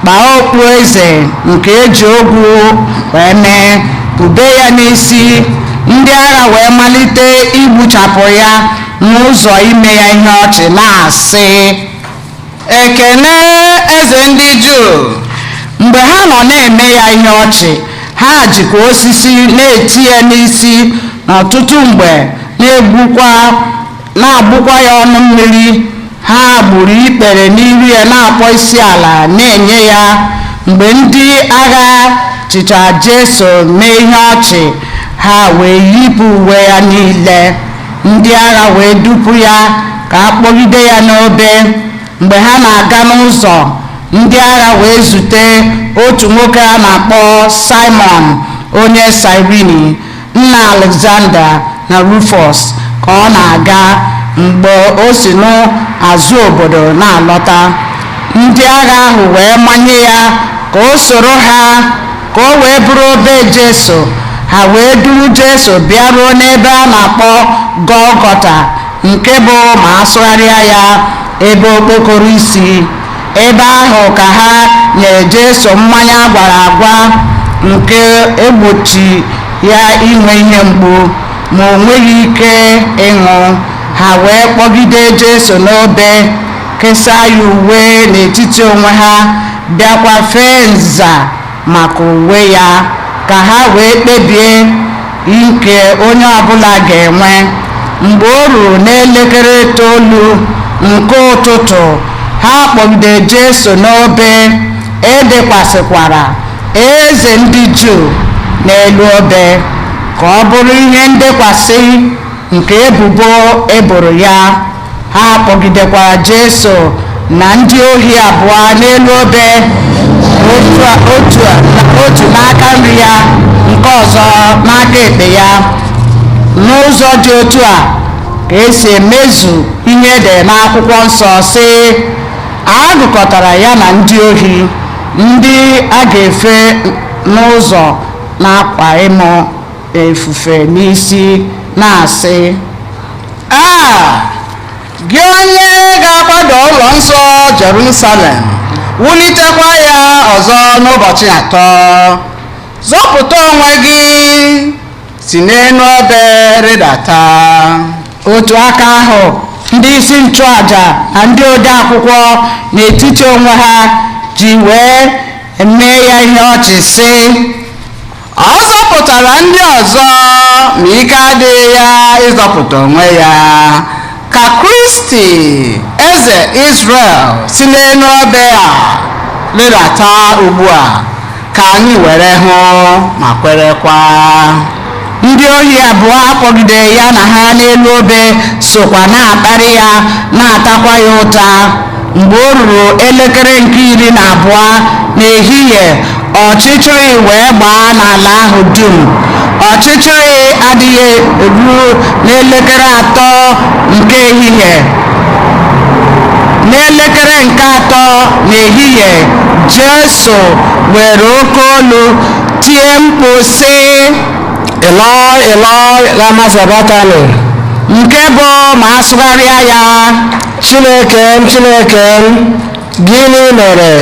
kpaa okpu eze nke eji ogwu wee mee, kpube ya n'isi. Ndị agha wee malite igbuchapụ ya n'ụzọ ime ya ihe ọchị na-asị, Ekene eze ndị Juu. Mgbe ha nọ na-eme ya ihe ọchị, ha jikwa osisi na-eti ya n'isi n'ọtụtụ mgbe, na-agbụkwa ya ọnụ mmiri. Ha gburu ikpere n'iru ya na-akpọ isi ala na-enye ya. Mgbe ndị agha chịchara Jesu mee ihe ọchị, ha wee yipụ uwe ya niile. Ndị agha wee dupu ya ka a kpọgide ya n'obe. Mgbe ha na-aga n'ụzọ, ndị agha wee zute otu nwoke a na-akpọ Simon onye Sirini, nna Alexander na Rufus, ka ọ na-aga mgbe o si n'azụ obodo na-alọta. Ndị agha ahụ wee manye ya ka o soro ha ka o wee bụrụ obe Jesu. Ha wee duru Jesu bịaruo n'ebe a na-akpọ Gọlgọta, nke bụ, ma asụgharịa ya, ebe okpokoro isi. Ebe ahụ ka ha nyere Jesu mmanya agwara agwa nke egbochi ya inwe ihe mgbu, ma o nweghị ike ịṅụ. Ha wee kpọgide Jesu n'obe, kesaa ya uwe n'etiti onwe ha, bịakwa fee nza maka uwe ya, ka ha wee kpebie nke onye ọbụla ga-enwe. Mgbe o ruru n'elekere 9 nke ụtụtụ, ha kpọgide Jesu n'obe. Edekwasịkwara "Eze ndị Juu" n'elu obe, ka ọ bụrụ ihe ndekwasị nke ebubo eboro ya. Ha kpọgidekwara Jesu na ndị ohi abụọ n'elu obe, otu n'aka nri ya, nke ọzọ n'aka ekpe ya. N'ụzọ dị otu a ka esi emezu ihe edere n'akwụkwọ nsọ, sị: "A gụkọtara ya na ndị ohi." Ndị a ga-efe n'ụzọ na-akwa emo efufe n'isi, na-asị: A gị onye ga-agbada ụlọ nsọ Jerusalem, wulitekwa ya ọzọ n'ụbọchị 3, zọpụta onwe gị, si n'elu obe rịdata. Otu aka ahụ, ndị isi nchụaja na ndị ode akwụkwọ n'etiti onwe ha ji wee mee ya ihe ọchị, sị: Ọ zọpụtara ndị ọzọ, ma ike adịghị ya ịzọpụta onwe ya. Ka Kristi eze Israel si n'elu obe a rịdata ugbu a, ka anyị were hụ ma kwerekwa. Ndị ohi abụọ akpọgidere ya na ha n'elu obe sokwa na-akparị ya, na-atakwa ya ụta. Mgbe o ruru elekere nke 12 n'ehihie, ọchịchịrị wee gbaa n'ala ahụ dum. Ọchịchịrị adịghị eru n'elekere 3 nke ehihie. N'elekere nke 3 n'ehihie, Jesu were oke olu tie mkpu, sị: "Eloi, Eloi, lama sabatani?" nke bụ, ma asụgharịa ya, "Chineke m, Chineke m, gịnị mere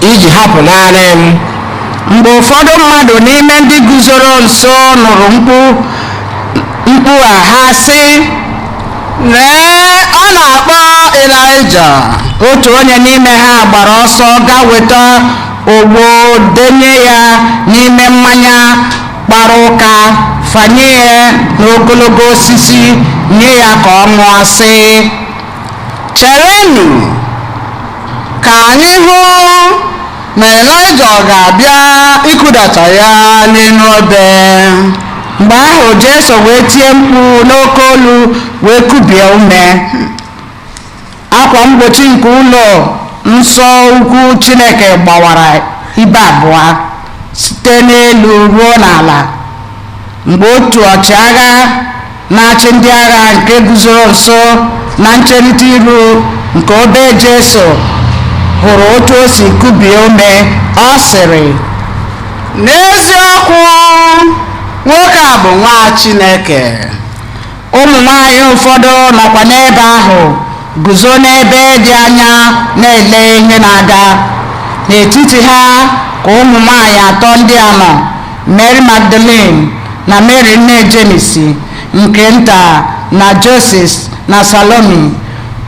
i ji hapụ naanị m?" Mgbe ụfọdụ mmadụ n'ime ndị guzoro nso nụrụ mkpu a, ha sị: "Lee, ọ na-akpọ Ịlaịja." Otu onye n'ime ha gbara ọsọ gaa weta ogbo, denye ya n'ime mmanya kpara ụka, fanye ya n'ogologo osisi, nye ya ka ọ ṅụọ, sị: "Cherenụ ka anyị hụ ma Ịlaịja ọ ga-abịa ikudata ya n'elu obe." Mgbe ahụ Jesu wee tie mkpu n'oke olu, wee kubie ume. Akwa mgbochi nke ụlọ nsọ ukwu Chineke gbawara ibe abụọ, site n'elu ruo n'ala. Mgbe otu ọchịagha na-achị ndị agha nke guzoro nso na ncherịta iru nke obe Jesu hụrụ otu o si kubie ume, ọ sịrị: "N'eziokwu, nwoke a bụ nwa Chineke." Ụmụ nwanyị ụfọdụ nọkwa n'ebe ahụ guzo n'ebe dị anya na-ele ihe na-aga. N'etiti ha ka ụmụ nwanyị atọ ndị a nọ: Mary Magdalene na Mary nne Jemis nke nta na Joses na Salomi.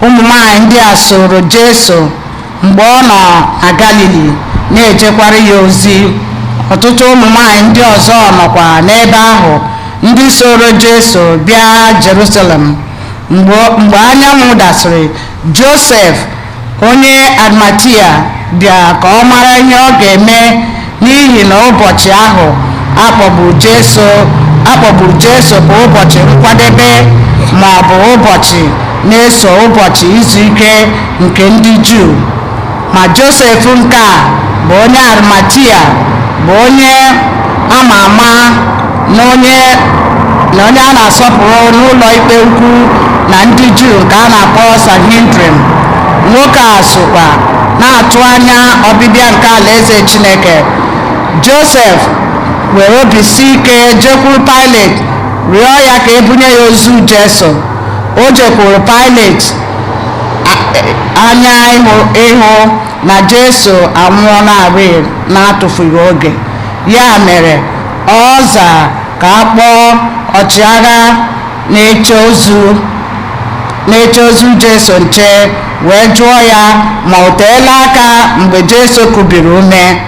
Ụmụ nwanyị ndị a soro Jesu mgbe ọ nọ na Galili, na-ejekwara ya ozi. Ọtụtụ ụmụ nwanyị ndị ọzọ nọkwa n'ebe ahụ, ndị soro Jesu bịa Jerusalem. Mgbe anyanwụ dasịrị, Josef onye Arimatia bịa ka ọ mara ihe ọ ga-eme, n'ihi na ụbọchị ahụ akpọgburu Jesu bụ ụbọchị nkwadebe, ma ọ bụ ụbọchị na-eso ụbọchị izu ike nke ndị Juu. Ma Josef nke a bụ onye Arimatia, bụ onye ama ama na onye a na-asọpụrụ n'ụlọ ikpe ukwu na ndị Juu nke a na-akpọ Sanhedrin. Nwoke a sokwa na-atụ anya ọbịbịa nke alaeze Chineke. Josef were obi si ike jekwuru Pilet, rịọ ya ka ebunye ya ozu Jesu. O jekwuru Pilet anya ịhụ na Jesu anwụọlarị na-atụfughị oge. Ya mere ọ zaa ka a kpọọ ọchịagha na-eche ozu Jesu nche, wee jụọ ya ma o teela aka mgbe Jesu kubiri ume.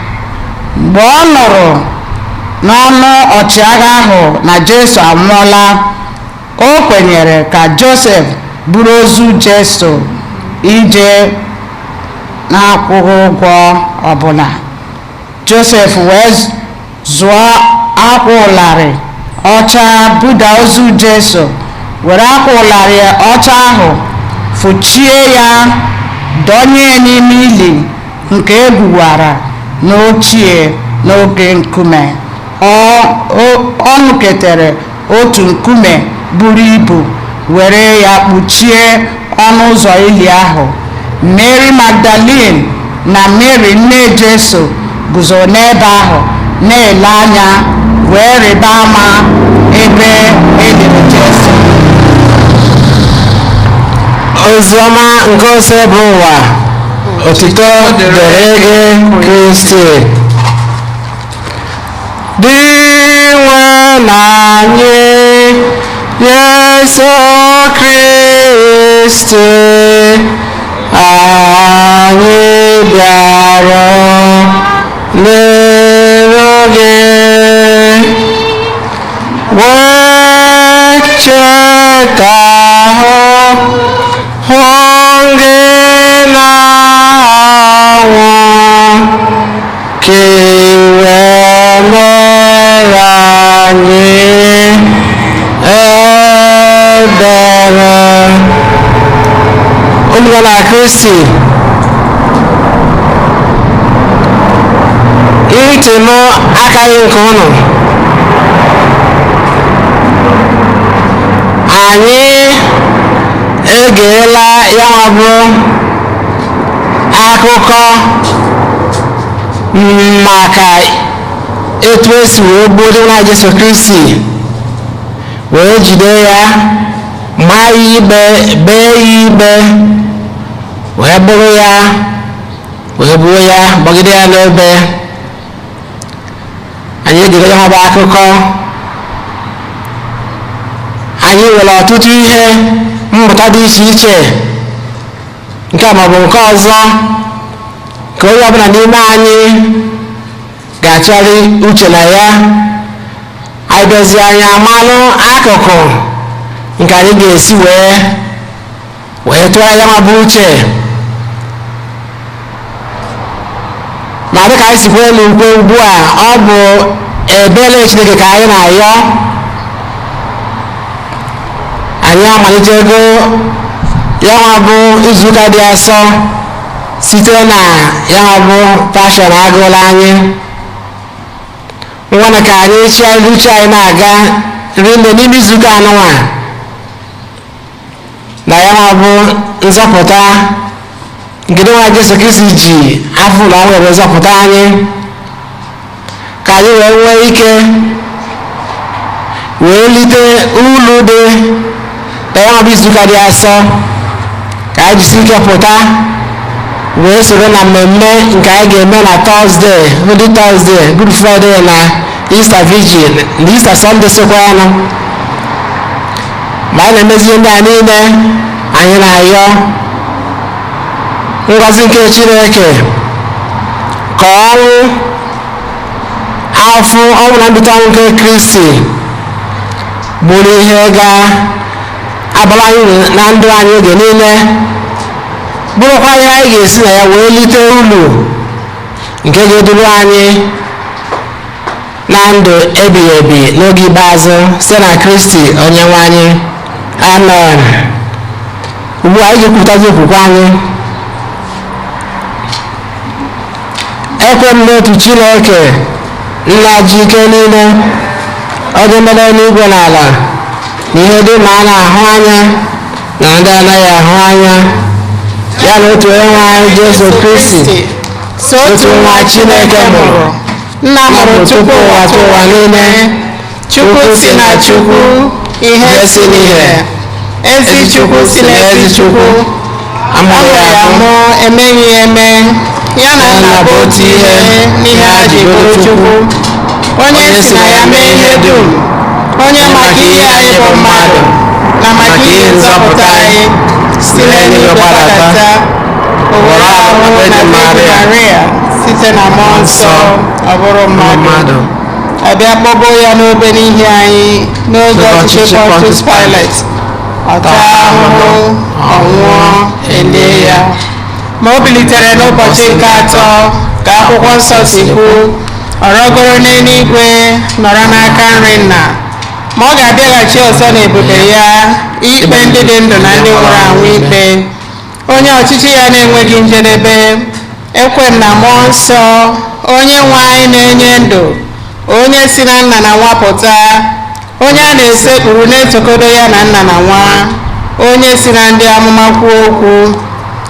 Mgbe ọ nụrụ n'ọnụ ọchịagha ahụ na Jesu anwụọla, o kwenyere ka Josef buru ozu Jesu ije na-akwụghị ụgwọ ọbụla. Josef wee zụọ akwa ụlarị ọcha, buda ozu Jesu, were akwa ụlarị ọcha ahụ fụchie ya, dọnye n'ime ili nke egwuwara n'ochie n'oge nkume. Ọ nụketere otu nkume buru ibu, were ya kpuchie ọnụ ụzọ ili ahụ. Mary Magdalene na Mary nne Jesu guzo n'ebe ahụ na-ele anya, wee rịba ama ebe e liri Jesu. Oziọma nke ose bụ ụwa. Otuto dịrị gị, Kristi. Dị nwe na anyị Jesu Kristi, anyị bịara n'iru gị, wee cheta hụ gị n'anwụ, ka i wee mere anyị ebere. Ụmụ na Kristi, ntị m akaghị nke ụnụ. Anyị egeela ya nwa bụ akụkọ maka etu esi wee gbuo Onyenwe Jesu Kristi, wee jide ya, maa ya ikpe, bee ya ikpe, wee bụrụ ya, wee gbuo ya, gbagide ya n'obe. Anyị egego ya bụ akụkọ. Anyị nwere ọtụtụ ihe mmụta dị iche iche, nke a maọbụ nke ọzọ, ka onye ọbụla n'ime anyị ga-achọrị uche na ya. Anyị dozie anyị amalụ akụkụ nke anyị ga-esi wee tụọ ya ma bụ uche. Ma dịka anyị sikwa elu ukwe ugbu a, ọ bụ ebere Chineke ka anyị na-ayọ. Anyị amalitego ya nwa bụ izuụka dị asọ site na ya nwa bụ pashọn agụla anyị. Nwana ka anyị chịgharịa uche anyị na-aga rinne n'ime izuụka anụnwa na ya nwa bụ nzọpụta nke nwa Jesu Kristi ji afọ ụlọ ọnwụ ebe nzọpụta anyị, ka anyị wee nwee ike wee lite ulu dị na ya nwa bụ izuụka dị asọ, ka anyị jisi ike pụta wee soro na mmemme nke anyị ga-eme na Tọzdee, Holy Thursday, Good Friday na Easter Vigil na Easter Sunday sokwa ọnụ. Ma anyị na-emezi ndị a niile, anyị na-ayọ ngọzi nke Chineke ka ọnwụ afụ ọnwụ na mbido ọnwụ nke Kristi bụrụ ihe ga-abara anyị uru na ndụ anyị oge niile, bụrụkwa ihe anyị ga-esi na ya wee lite uru nke ga-eduru anyị na ndụ ebighị ebi n'oge ikpeazụ, site na Kristi Onyenwe anyị. Amen. Ugbu a anyị ga-ekwupụtazi okwukwe anyị. Ekwe m n'otu Chineke, nna ji ike niile, onye mere eluigwe na ala, na ihe dị ma a na-ahụ anya na ndị anaghị ahụ anya, ya na otu onye nwe anyị Jesu Kristi, otu nwa Chineke mụrụ, Nna mụrụ tupu ụwa tụ ụwa niile, Chukwu si na Chukwu, ihe si n'ihe, ezi Chukwu si na ezi Chukwu, amụrụ ya amụ, emeghị ya eme, ya na nna bụ otu ihe n'ihe ha ji bụrụ Chukwu, onye si na ya mee ihe dum, onye maka ihe anyị bụ mmadụ, na maka ihe nzọpụta anyị, si n'eluigwe gbadata, o were ahụ na Virgin Maria site na mmụọ nsọ, ọ bụrụ mmadụ, abịa kpọgbuo ya n'obe n'ihi anyị n'oge ọchịchị Pontius Pilate, ọ taa ahụhụ, ọ nwụọ, elie ya, ma o bilitere n'ụbọchị nke atọ ka akwụkwọ nsọ si kwu, ọ rọgoro n'eluigwe, nọrọ n'aka nri nna, ma ọ ga-abịaghachi ọzọ n'ebube ya ikpe ndị dị ndụ na ndị nwụrụ anwụ ikpe, onye ọchịchị ya na-enweghị njedebe. Ekwe m na mmụọ nsọ, onye nwe anyị na-enye ndụ, onye si na nna na nwa pụta, onye a na-esekpuru na-etokodo ya na nna na nwa, onye si na ndị amụma kwuo okwu.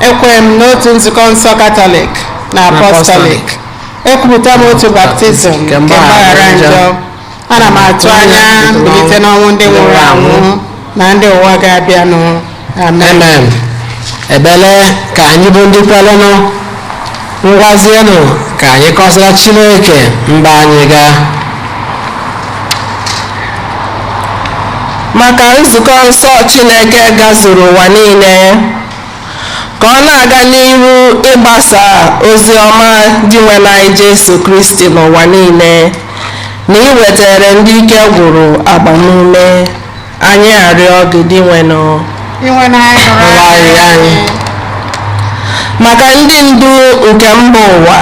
Ekwe m n'otu nzukọ nsọ Katọlik na Apọstọlik. Ekwupụta m otu baptizim nke mgbaghara njọ. Ana m atụ anya mbilite n'ọnwụ ndị nwụrụ anwụ na ndị ụwa ga-abịanụ. Amen. Amen. Ebele ka anyị bụ ndị kwelenụ, ngwazienụ ka anyị kọsara Chineke mba anyị gaa. Maka nzukọ nsọ Chineke gazuru ụwa niile, ka ọ na-aga n'ihu ịgbasa ozi ọma Dinwenụ anyị Jesu Kristi n'ụwa niile, na iwetara ndị ike gwụrụ agbamume, anyị arịọ gị Dinwenụ. Dinwenụ anyị nụrụ Nụrụ anyị. Maka ndị ndu nke mba ụwa,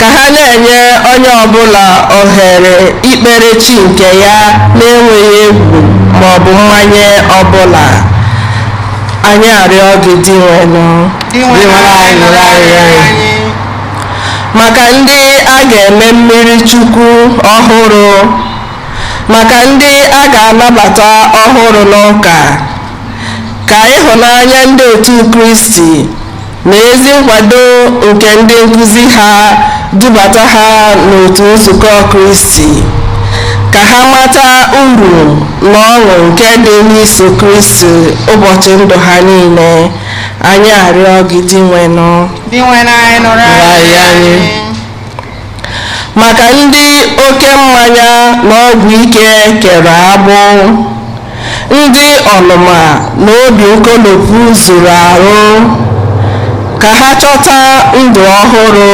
ka ha na-enye onye ọbụla ohere ikpere chi nke ya na-enweghị egwu ma ọ bụ mmanye ọbụla, anyị arịọ gị Dinwenụ. Dinwenụ anyị nụrụ anyị. Maka ndị a ga-eme mmiri Chukwu ọhụrụ, maka ndị a ga-anabata ọhụrụ n'ụka, ka ịhụnanya ndị otu Kristi na ezi nkwado nke ndị nkuzi ha dubata ha n'otu nzukọ Kristi, ka ha mata uru na ọṅụ nke dị n'iso Kristi ụbọchị ndụ ha niile, anyị arịọ gị Dinwenụ. Dinwenụ anyị nụrụ anyị. Maka ndị oke mmanya na ọgwụ ike kere agbụ, ndị ọnụma na obi nkolopụ zuru arụ, ka ha chọta ndụ ọhụrụ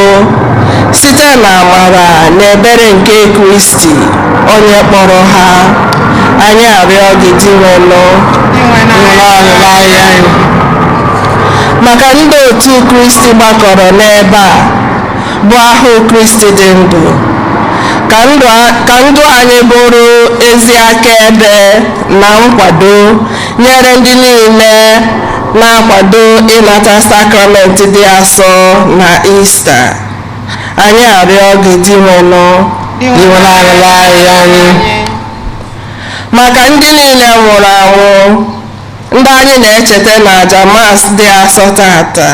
site n'amara na ebere nke Kristi onye kpọrọ ha, anyị arịọ gị Dinwenụ. Dinwenụ anyị nụrụ anyị. Maka ndị otu Kristi gbakọrọ n'ebe a bụ ahụ Kristi dị ndụ, ka ndụ anyị bụrụ ezi akaebe na nkwado nyere ndị niile na-akwado ịnata sakramenti dị asọ na Ista, anyị arịọ gị Dinwenụ. Dinwenụ anyị anyị. Maka ndị niile nwụrụ anwụ, ndị anyị na-echeta na aja mas dị asọ tata,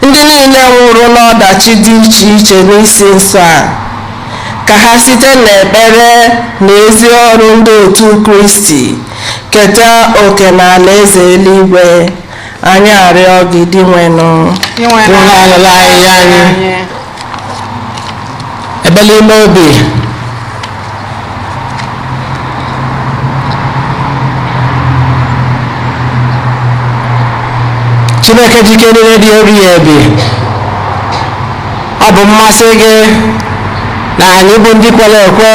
ndị niile nwụrụ n'ọdachi dị iche iche n'isi nso a, ka ha site n'ekpere na ezi ọrụ ndị otu Kristi keta oke n'alaeze eluigwe, anyị arịọ gị Dinwenụ. Dinwenụ anyị anyị. Ebele ime obi. Chineke jike niile dị ebighị ebi, ọ bụ mmasị gị na anyị bụ ndị kwere ekwe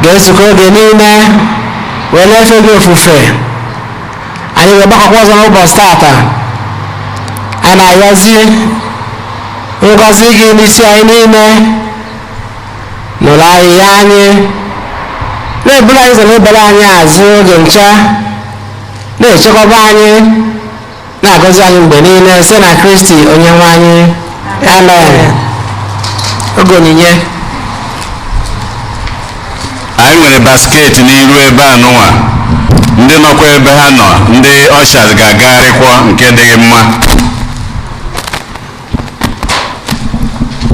ga-ezukọ oge niile wee na-efe gị ofufe. Anyị wee gbakọkwa ọzọ n'ụbọchị tata, a na-ayọzi ngọzi gị n'isi anyị niile, nụrụ ahịhịa anyị, na-eburu anyị ụzọ na-ebere anyị azụ oge ncha, na-echekwaba anyị, na-agọzi anyị mgbe niile site na Kristi onye nwe anyị. Amen. Oge onyinye. Anyị nwere basket n'iru ebe a nụnwa, ndị nọkwa ebe ha nọ, ndị ọshas ga-agagharịkwa nke dịghị mma.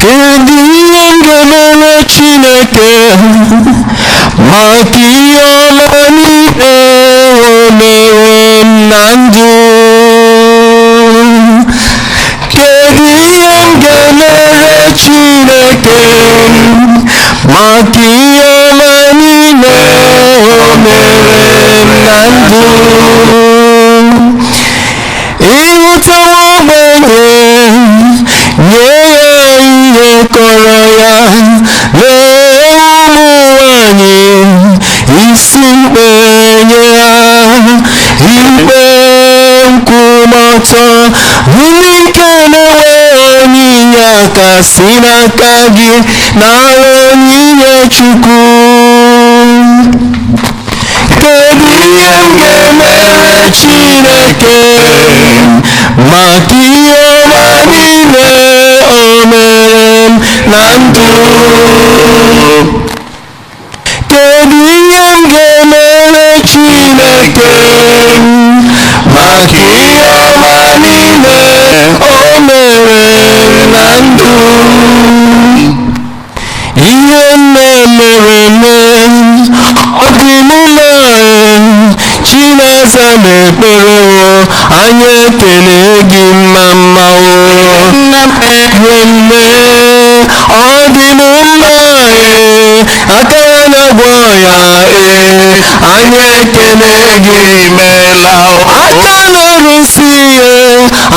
Kedu ihe m ga-emere Chineke maka ihe ọma niile o mere m na ndụ? Kedu ihe m ga-emere Chineke maka ihe ọma niile o mere m na ndụ? Ịhụtawa ogbenye, nye ya ihe kọrọ ya, lee ụmụ nwanyị isi mkpe nye ha, ikpe nkwụmọtọ, ndị nke na-enwe onyinye aka si n'aka gị nara onyinye Chukwu. Kedu ihe m ga-emere Chineke maka ihe ọma niile o mere m na ndụ? Kedu ihe m ga-emere Chineke maka ihe ọma niile o mere m na ndụ? Ihe nne mere eme, ọ dị m mma. Chineze na-ekpere o, anyị ekele gị mma mma o. Nne nne, ọ dị m mma ee, aka na-agwọ ya ee, anyị ekele gị Imeela o. Aka na-arụsi ihe,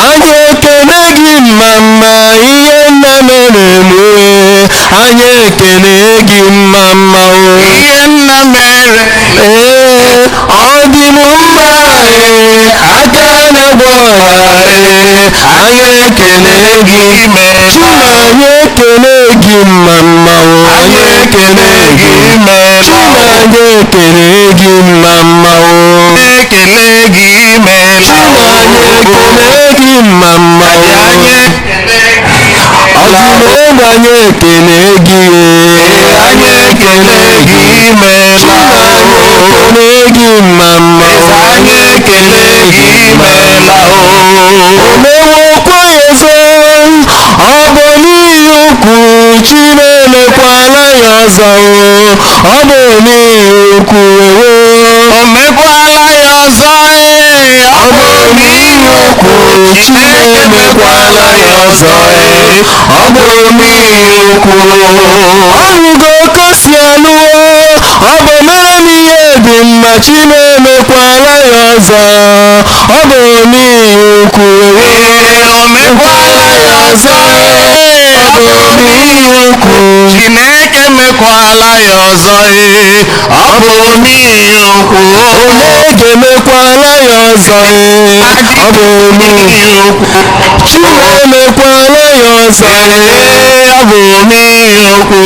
anyị ekele gị mma mma. Ihe nna mere m ee, anyị ekele gị mma mma o. Ihe nna mere Ee, ọ dị m mma ee, aka na-agwọ ya ee, anyị ekele gị. Imeela. Chima, anyị ekele gị mma mma o. Anyị ekele gị. Imeela. Chima, anyị ekele gị mma mma o. Ekele gị imeela. Chima, anyị ekele gị mma mma o. Anyị Ọdụm anyị ekele gị ee, anyị ekele gị imeela. Chima, anyị ekele gị mma mma o. Anyị ekele gị imeela o. Omewokwa eze, ọ bụ n'ihi ukwu Chinemekwala ya ọzọ o, ọ bụ n'ihi ukwu ewo. O mekwala ya ọzọ ee, Ọ bụ n'ihi ukwu Chinemekwala ya ọzọ ee, ọ bụ n'ihi ukwu. Ọrụgo kosi alụọ, ọ bụ mere m ihe dị mma, Chinemekwala ya ọzọ, ọ bụ n'ihi ukwu ewo. Ee, o mekwala ya ọzọ ee, Ọ bụ n'ihi ukwu. Chineke mekwala ya ọzọ ee, ọ bụ n'ihi ukwu. Onye ga-emekwala ya ọzọ ee, ọ bụ n'ihi ukwu. Chinemekwala ya ọzọ ee, Ee, ọ bụ n'ihi ukwu.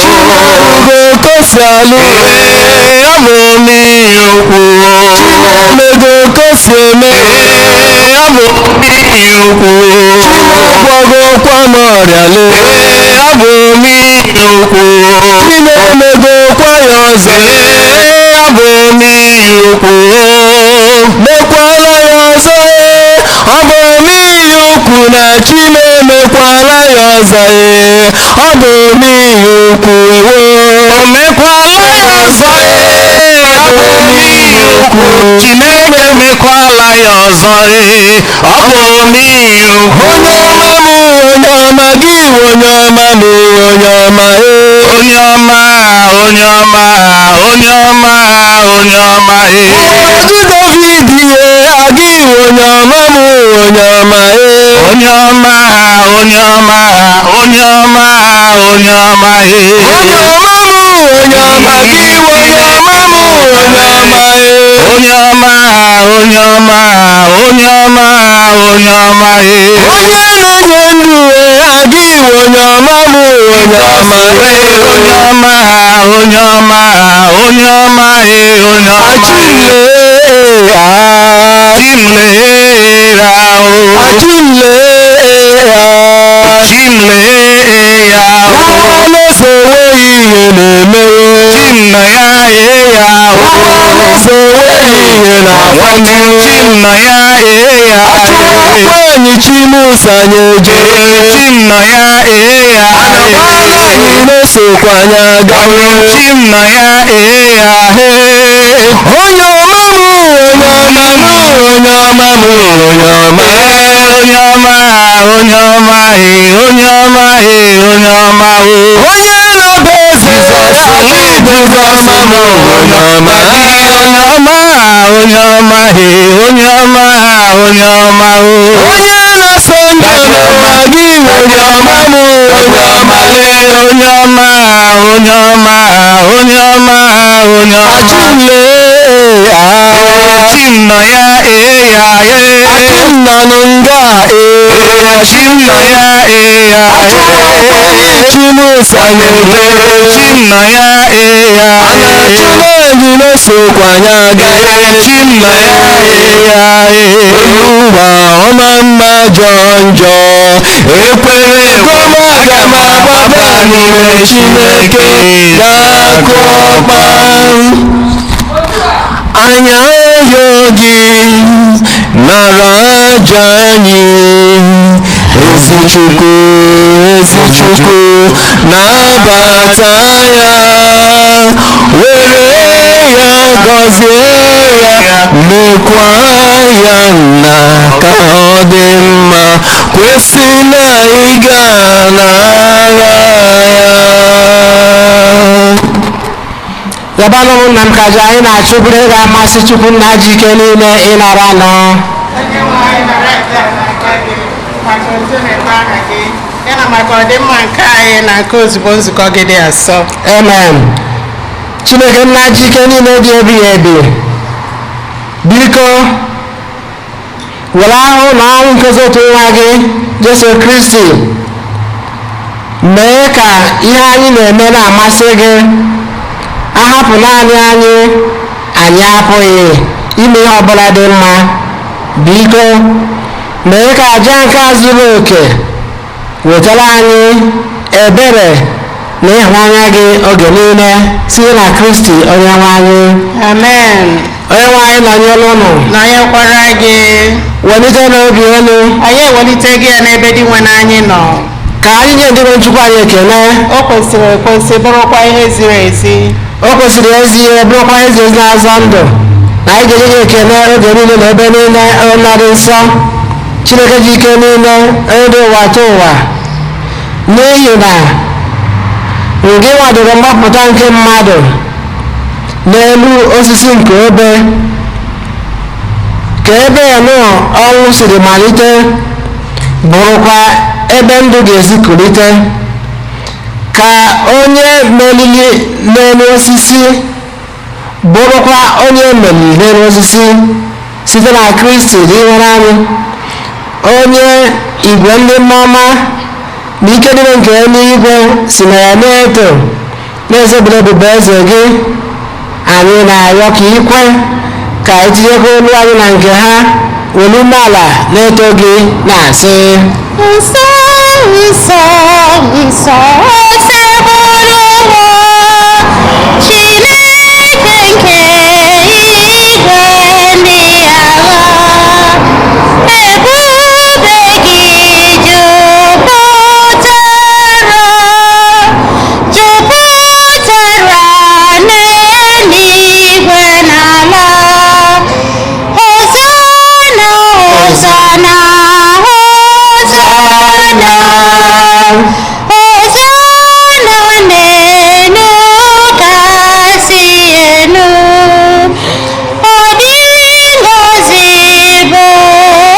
Chinerugo kosi alụ Ee, ọ bụ n'ihi ukwu. Chinemego kosi eme Ee, ọ bụ n'ihi ukwu. Chinegwọgokwa m ọrịa lee Ee, ọ bụ n'ihi ukwu. Chinemegokwa ya ọzọ Ee, ọ bụ n'ihi ukwu. Mekwala ya ọzọ ee, ọ bụ n'ihi ukwu na Chinemekwala ya ọzọ ee, ọ bụ n'ihi ukwu ewo. O mekwala ya ọzọ ee, ọ bụ n'ihi ukwu. Chineke mekwala ya ọzọ ee, ọ bụ n'ihi ukwu. Onye ọma m, onye ọma gị, onye ọma m, onye ọma ee. Onye ọma, onye ọma, onye ọma, onye ọma ee. Ọjị David ye agị, onye ọma m, onye ọma ee. Onye ọma, onye ọma, onye ọma, onye ọma ee. Onye ọma m, onye ọma gị, onye ọma m, onye ọma ee. Onye ọma, onye ọma, onye ọma, onye ọma ee. Onye na-enye ndụ ee, agị, onye ọma m, onye ọma ee. Onye ọma, onye ọma, onye ọma ee, onye ọma ee. Achimle ah, Chimlera o. Achimle ah. Chimle ya o. Alaeze enweghị ihe na-emewe. Chimna ya e ya o. Alaeze enweghị ihe na Nwanne chi m nọ ya ee ya. Achụwakwa anyị Chimusa anyị eje. Chi m nọ ya ee ya. Anakwala anyị na-esokwa anyị aga. Chi m nọ ya ee ya ee. Onye ọma m, onye ọma m, onye ọma m, onye ọma. Onye ọma, onye ọma ee, onye ọma ee, onye ọma o. Onye na-abụ eze Jizọs m, onye ọma. Onye ọma, onye ọma ee, onye ọma, onye ọma o. Onye na-asọ njọ n'ụwa gị, onye ọma m, onye ọma ee, onye ọma, onye ọma, onye ọma, onye ọma. Achụle chi m nọ ya ee ya ee. Achị m nọ nga ee. Chi m nọ ya ee ya ee. Chimusa na-eje. Chi m nọ ya ee ya ee. Achụla anyị na-esokwa anyị aga. Chi m nọ ya ee ya ee. Ụwa ọma mma jọọ njọ. Ekwere ekwe m aga m agbaba n'ime Chineke ga-akụ ọkpa. Anyị arịọ gị nara aja anyị, ezi Chukwu, ezi Chukwu, nabata ya, were ya gọzie ya, mekwa ya nna ka ọ dị mma, kwesị na ị ga-anara ya. Yabanụ ụmụnna m ka aja anyị na-achụ bụrụ ihe ga-amasị Chukwu nna ji ike niile ịnara nọ. Ya na maka ọdịmma nke anyị na nke ozugbo nzukọ gị dị asọ. Amen. Chineke nna ji ike niile dị ebighị ebi, biko were ahụ na ọnwụ nke otu nwa gị Jesu Kristi mee ka ihe anyị na-eme na-amasị gị. Ahapụ naanị anyị, anyị apụghị ime ihe ọbụla dị mma. Biko mee ka aja nke a zuru oke wetara anyị ebere na ịhụnanya gị oge niile site na Kristi onye nwe anyị. Amen. Onye nwe anyị nọnyere ụnụ. Nọnyekwara gị. Welite n'obi elu. Anyị ewelite gị ya n'ebe dị nwe anyị nọ. Ka anyị nye ndị nwe Chukwu anyị ekele. O kwesịrị ekwesị bụrụkwa ihe ziri ezi. O kwesịrị ezi ihe bụrụkwa ezi ezi na-azọ ndụ na anyị ga-enye gị ekele oge niile na ebe niile, onye dị nsọ, Chineke ji ike niile, onye dị ụwa tụ ụwa, n'ihi na ngị nwadoro mgbapụta nke mmadụ n'elu osisi nke obe, ka ebe nụ ọnwụ siri malite bụrụkwa ebe ndụ ga-esi kulite, ka onye meriri n'elu osisi bụrụkwa onye meriri n'elu osisi site na Kristi dị nwere anyị, onye igwe ndị mmụọma na ike niile nke eluigwe si na ya na-eto na-ezebere ebube eze gị. Anyị na-arịọ ka ikwe ka etinyekwa olu anyị na nke ha were umeala na-eto gị na-asị: Nsọ, nsọ, nsọ, osebụrụ ụwa, Chineke nke igwe ndị agha, ebube gị jupụtara, jupụtara n'eluigwe na ala. Hosana, Hosana, Hosana, Hosana n'elu kasị elu. Ọ dị ngọzi bụ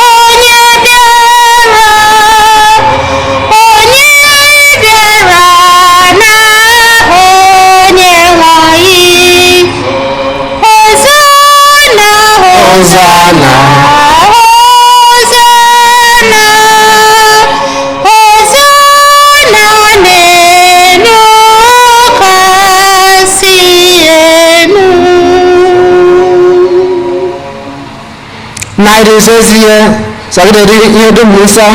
onye bịara, onye bịara n'aha onye nwe anyị. Hosana, Hosana, Hosana, Hosana n'elu kasị elu. Na ịdị nsọ ezi ihe sọgide ihe dum nsọ,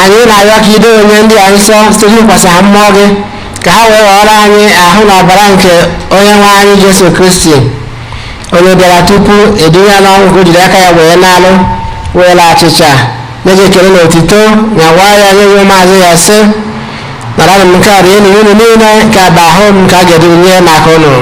anyị na-arịọ ka ido onye ndị a nsọ site n'ịkwasa ha mmụọ gị, ka ha wee ghọrọ anyị ahụ na ọbara nke onye nwe anyị Jesu Kristi. O Onye bịara tupu edunye ya n'ọnwụ ka o jiri aka ya wee na-alụ weela achịcha nye gị ekele na otito nyawa ya nye ya ụmụazụ ya sị, naranụ m nke a rienụ unu niile, nke a bụ ahụ m ka a ga-edunye maka unu.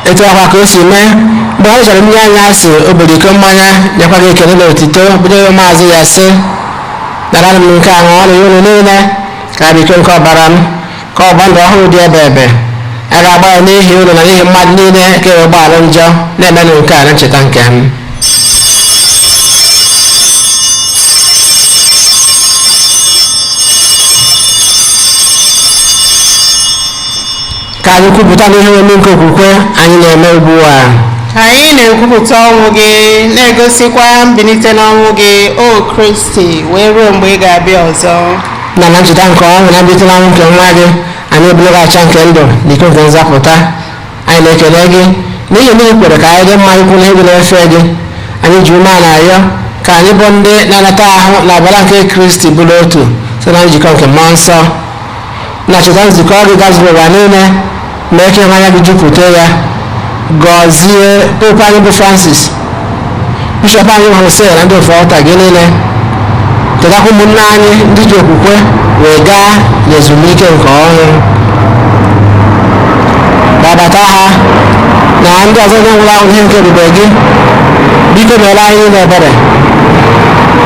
Etu akwa ka o si mee mgbe ha chọrọ mmiri anya asị o buru iko mmanya nyekwa gị ekele na otito bido ya ụmụazụ ya sị, naranụ m nke a ṅụọnụ ya unu niile, ka bụ iko nke ọbara m, ka ọgba ndụ ọhụrụ dị ebe ebe a ga-agba ya n'ihi unu na n'ihi mmadụ niile ka e wee gbaghara njọ. Na-emenụ nke a na ncheta nke m. Ka anyị kwupụta n'ihe omume nke okwukwe anyị na-eme ugbu a. Anyị na-ekwupụta ọnwụ gị, na-egosikwa mbilite n'ọnwụ gị, o Kristi, wee ruo mgbe ị ga-abịa ọzọ. Na na ncheta nke ọnwụ na mbilite n'ọnwụ nke nwa gị, anyị ebuloghachi nke ndụ na iko nke nzọpụta. Anyị na-ekele gị n'ihi na ị kwere ka anyị dị mma ikwu na egwu na-efe gị. Anyị ji umeala arịọ ka anyị bụ ndị na-anata ahụ na ọbara nke Kristi bụrụ otu site na njikọ nke mmụọ nsọ. Na cheta nzukọ gị gazuru ụwa niile, mee ka ịhụnanya gị jupụta ya. Gọzie Pope anyị bụ Francis, Bishọp anyị Jose na ndị ofe ọta gị niile. Chetakwa ụmụnne anyị ndị ji okwukwe wee gaa n'ezumike nke ọnwụ. Gbabata ha na ndị ọzọ ndị nwụrụ anwụ ihe nke ebube gị. Biko meere anyị niile ebere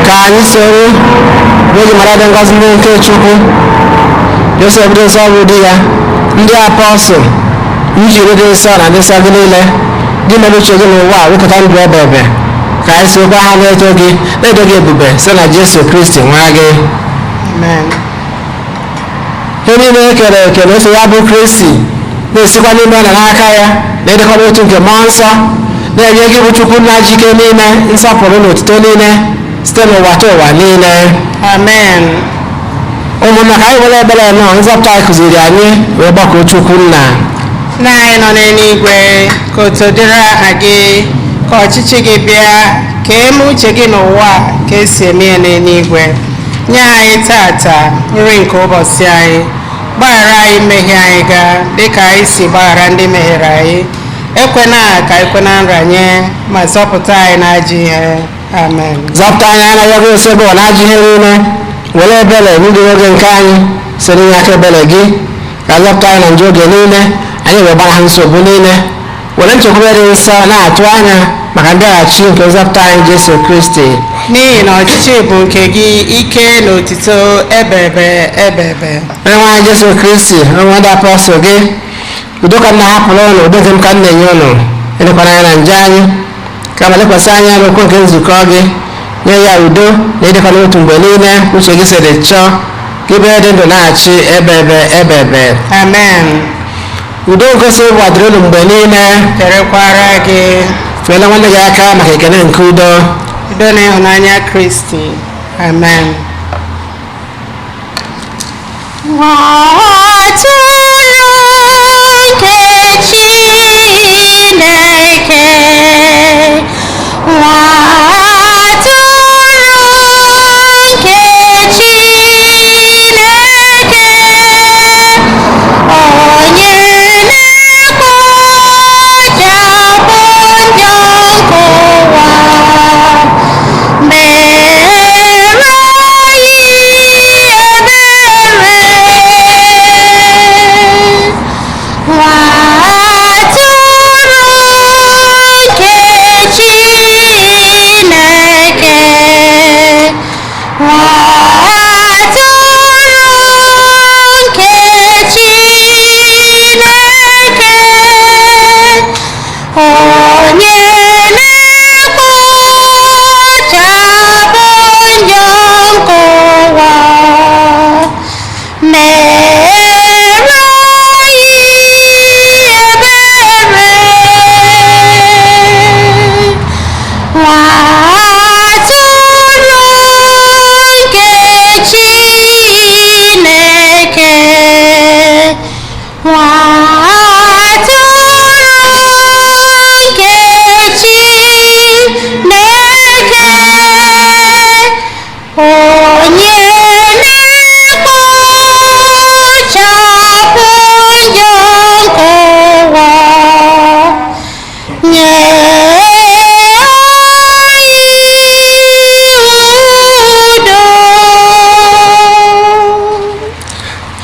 ka anyị soro Virgin Maria dị ngọzi ndị nke Chukwu, Josef dị nsọ bụ di ya, ndị apọstụl, njiri dị nsọ na ndị nsọ gị niile, dị mere uche gị n'ụwa a wepụta ndụ ebe ebe, ka anyị sokwa ha na-eto gị na-edo gị ebube site na Jesu Kristi nwa gị. Amen. Ihe niile e kere eke na-efe ya bụ Kristi, na-esikwa n'ime na n'aka ya, na-edekọ n'otu nke mmụọ nsọ, na-enye gị bụ Chukwu nna ji ike niile nsọpụrụ na otuto niile site n'ụwa ta ụwa niile. Amen. Ụmụnna, ka anyị were ebere nọ nzọpụta anyị kụziri anyị wee gbakọọ Chukwu nna. Nna anyị nọ n'eluigwe, ka otuto dịrị aha gị, ka ọchịchị gị bịa, ka eme uche gị n'ụwa ka esi eme ya n'eluigwe. Nye anyị tata nri nke ụbọchị anyị. Gbaghara anyị mmehie anyị ga dịka anyị si gbaghara ndị mehiere anyị. Ekwena ka ekwena nranye, ma zọpụta anyị n'ajọ ihe. Amen. Zọpụta anyị anaghị ọgụ ose bụ na ajọ ihe niile, were ebere n'oge oge nke anyị site n'inye aka ebere gị, ka zọpụta anyị na njọ oge niile, anyị wee gbara ha nsogbu niile, were nchekwube dị nsọ na-atụ anya maka mbịaghachi nke nzọpụta anyị Jesu Kristi. N'ihi na ọchịchị bụ nke gị, ike na otito ebebe ebebe. Onye nwe anyị Jesu Kristi, onye ndị apọstụl gị, udo ka m na-ahapụrụ ụnụ, udo nke m ka m na-enye ụnụ, elekwana anya na njọ anyị, kama lekwasị anya n'okwu nke nzukọ gị, nye ya udo na ịdịkwa n'otu mgbe niile uche gị siri chọọ, ka ibe dị ndụ na-achị ebe ebe ebe ebe. Amen. Udo ngosi gwadoro unu mgbe niile. Kerekwara gị. Feela nwanne gị aka maka ekele nke udo. Udo na ịhụnanya Kristi. Amen. Atụrụ nke Chineke, nwa atụrụ nke Chineke, onye na-ekpochapụ njọ nke ụwa, mere anyị ebere. Nwa atụrụ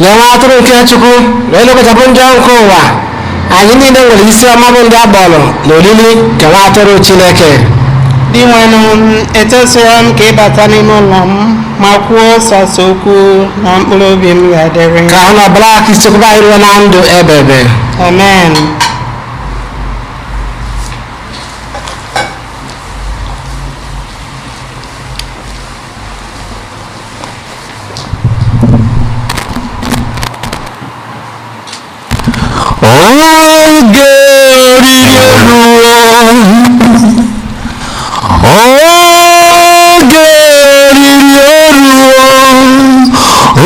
Lee nwa atụrụ nke Chukwu na elekọchapụ njọ nke ụwa. Anyị niile nwere isi ọma bụ ndị agbọrọ na oriri nke nwa atụrụ Chineke. Di nwenụ m, etosira m ka ịbata n'ime ụlọ m, ma kwuo sọsọ okwu na mkpụrụ obi m ga-adịrị. Ka ahụ na ọbara Kristi chekwaba anyị ruo na ndụ ebebe. Amen. Oge oriri eruo, oge oriri eruo,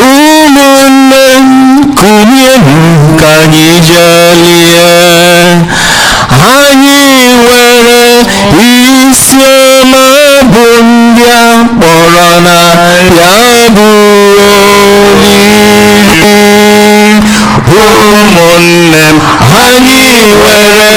ụmụnne m kulienu ka anyị jee lie. Anyị nwere isi ọma bụ ndị a kpọrọ na ya bụ oriri. Ụmụnne m, anyị nwere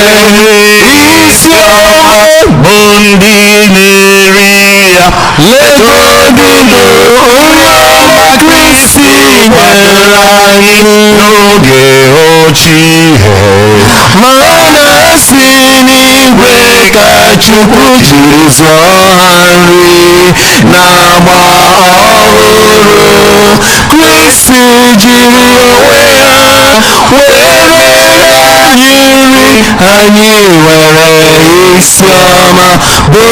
isi ọma bụ ndị na-eri ya. Legodinu onye ọma Kristi nyere anyị n'oge ochie. Ma na-asị n'igwe ka Chukwu jiri zụọ ha nri na-agba ọhụrụ. Kristi jiri onwe ya were mere anyị nri. Anyị nwere isi ọma bụ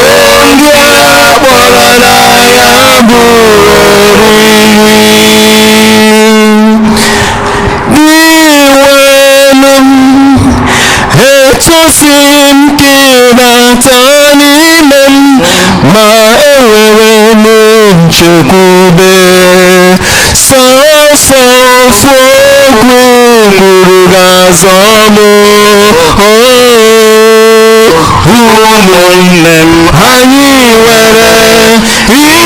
ndị a kpọrọ n'agha bụ oriri. N'inwenụ m, etosighị m ka ịbata n'ime m, ma enwere m nchekwube. Sọsọ ofu okwu kwuru ga-azọ m. Ụmụnne m, anyị nwere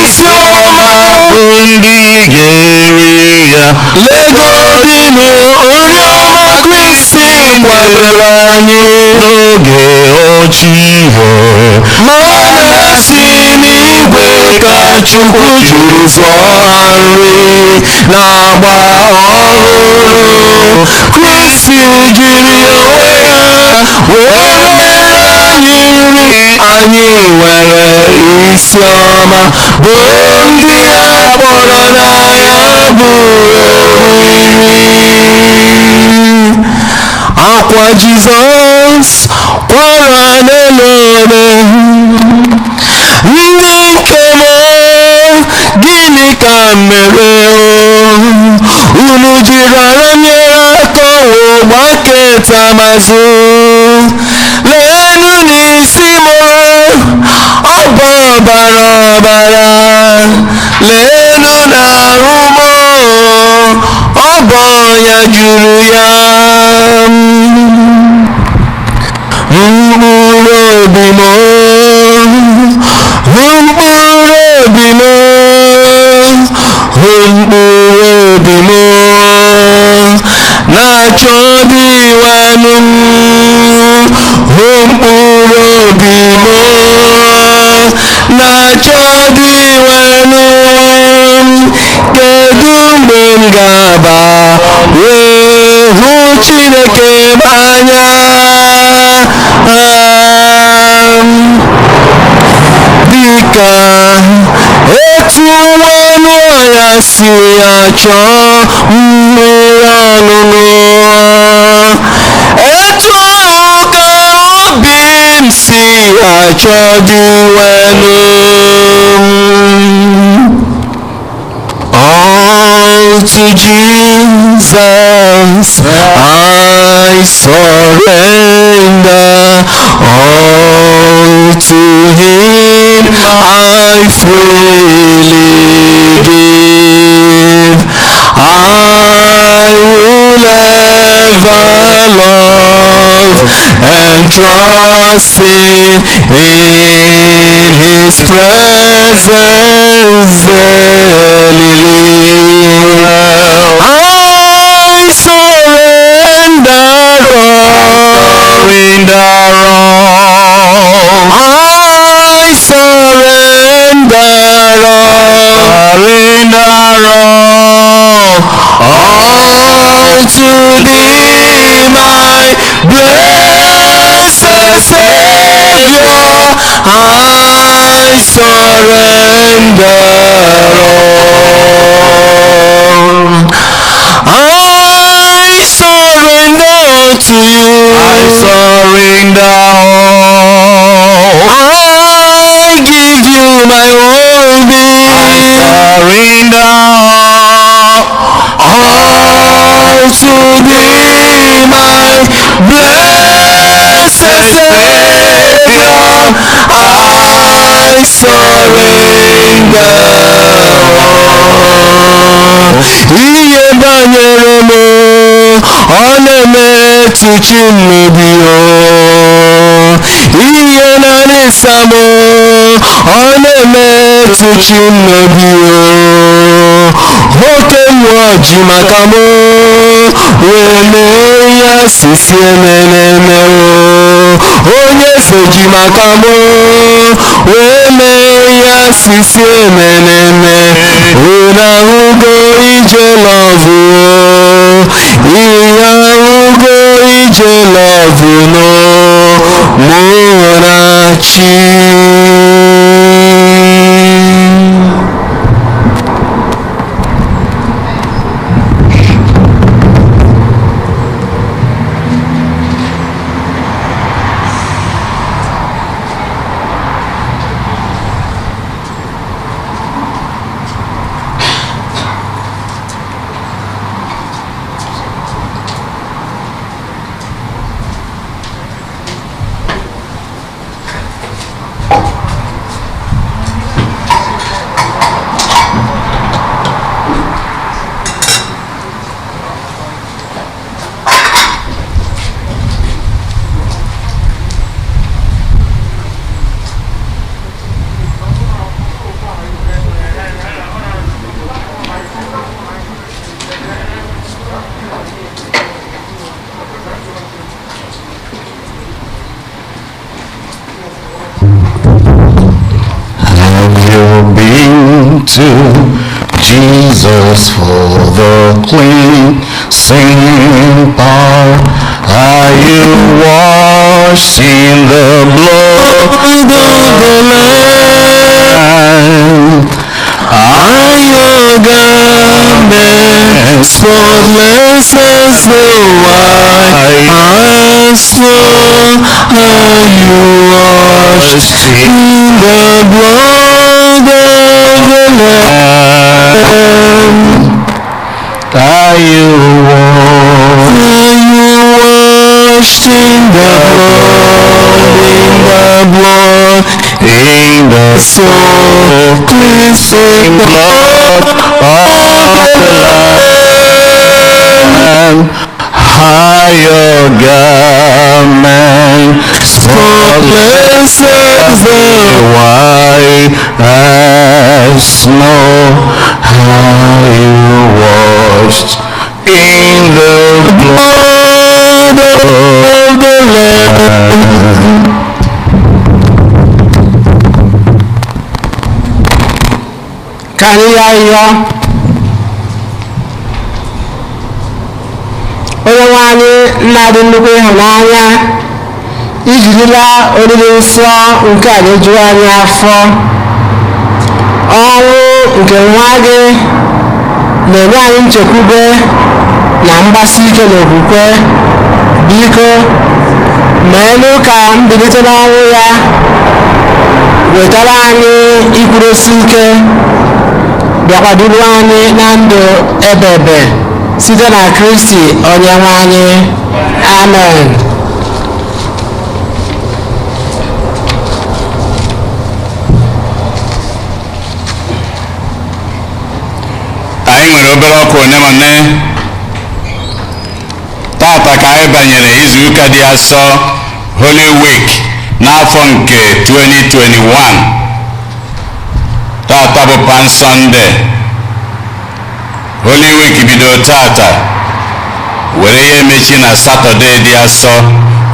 isi ọma bụ ndị ga-eri ya. Legodinu nri ọma Kristi kwadoro anyị n'oge ochie. Ma na-asị n'igwe ka Chukwu jiri zụọ ha nri na-agba ọhụrụ. Kristi jiri onwe ya were mere anyị nri. Anyị nwere isi ọma bụ ndị a kpọrọ n'agha bụ oriri. Akwa Jizọs kwara n'elu obe. Ndị nke m, gịnị ka mere unu jiri ara nyere aka ọwụ gbaketa mazụ? Leenụ n'isi m, ọ bụ ọbara ọbara. Leenụ n'ahụ m, ọ bụ ọnya juru ya. Mkpụrụ obi m, mkpụrụ obi m, mkpụrụ obi m na-achọ dịwanụ m. Mkpụrụ obi m na-achọ dịwanụ m. Kedu mgbe m ga-aba wee hụ Chineke m anya? Dịka etu nwa anụ ọhịa si achọ mmiri ọṅụṅụ, etu ahụ ka obi m si achọ dịwanụ. All to Jesus I surrender, all to Him I freely give. I will ever love and trust in His presence daily live. I surrender all. Surrender all. I surrender all. Surrender all. All I surrender all. I surrender to you. I surrender all. I give you my whole being. I surrender all to thee, my blessed Savior. I surrender all. Ihe banyere m, ọ na-emetụ chi m n'obi o. Ihe na-arịsa m, ọ na-emetụ chi m n'obi o. Oke mmụọ ji maka m wee mee ya sisi emereme o. Onye eze ji maka m wee mee ya sisi emereme. Unu ahụgo ije lọvụ o, ihe ahụgo ije lọvụ nọ mụ na chi. Have you been to Jesus for the cleansing power? Are you washed in the blood of the Lamb? Are your garments spotless as the white as snow? Are you washed in the blood of the Lamb? Are you washed? Are you washed in the blood, in the blood, in the soul cleansing blood of the Lamb? Are your garment spotless as the white as snow? Are you washed in the blood of the Lamb? Ka anyị yọọ ayịyọ. Onye nwe anyị, nna dị nnukwu ịhụnanya, ijirila oriri nsọ nke a na-ejuo anyị afọ. Ọnwụ nke nwa gị na-enye anyị nchekwube na mgbasi ike n'okwukwe. Biko meenụ ka mbilite n'ọnwụ ya wetara anyị ikwudosi ike, bịakwaduru anyị na ndụ ebebe site na Kristi onye nwe anyị. Amen. Anyị nwere obere ọkụ one ma one. Tata ka anyị banyere izuụka dị asọ, Holy Week, n'afọ nke 2021. Tata bụ Palm Sunday. Holy Week bido tata were ya emechi na Satọde dị asọ,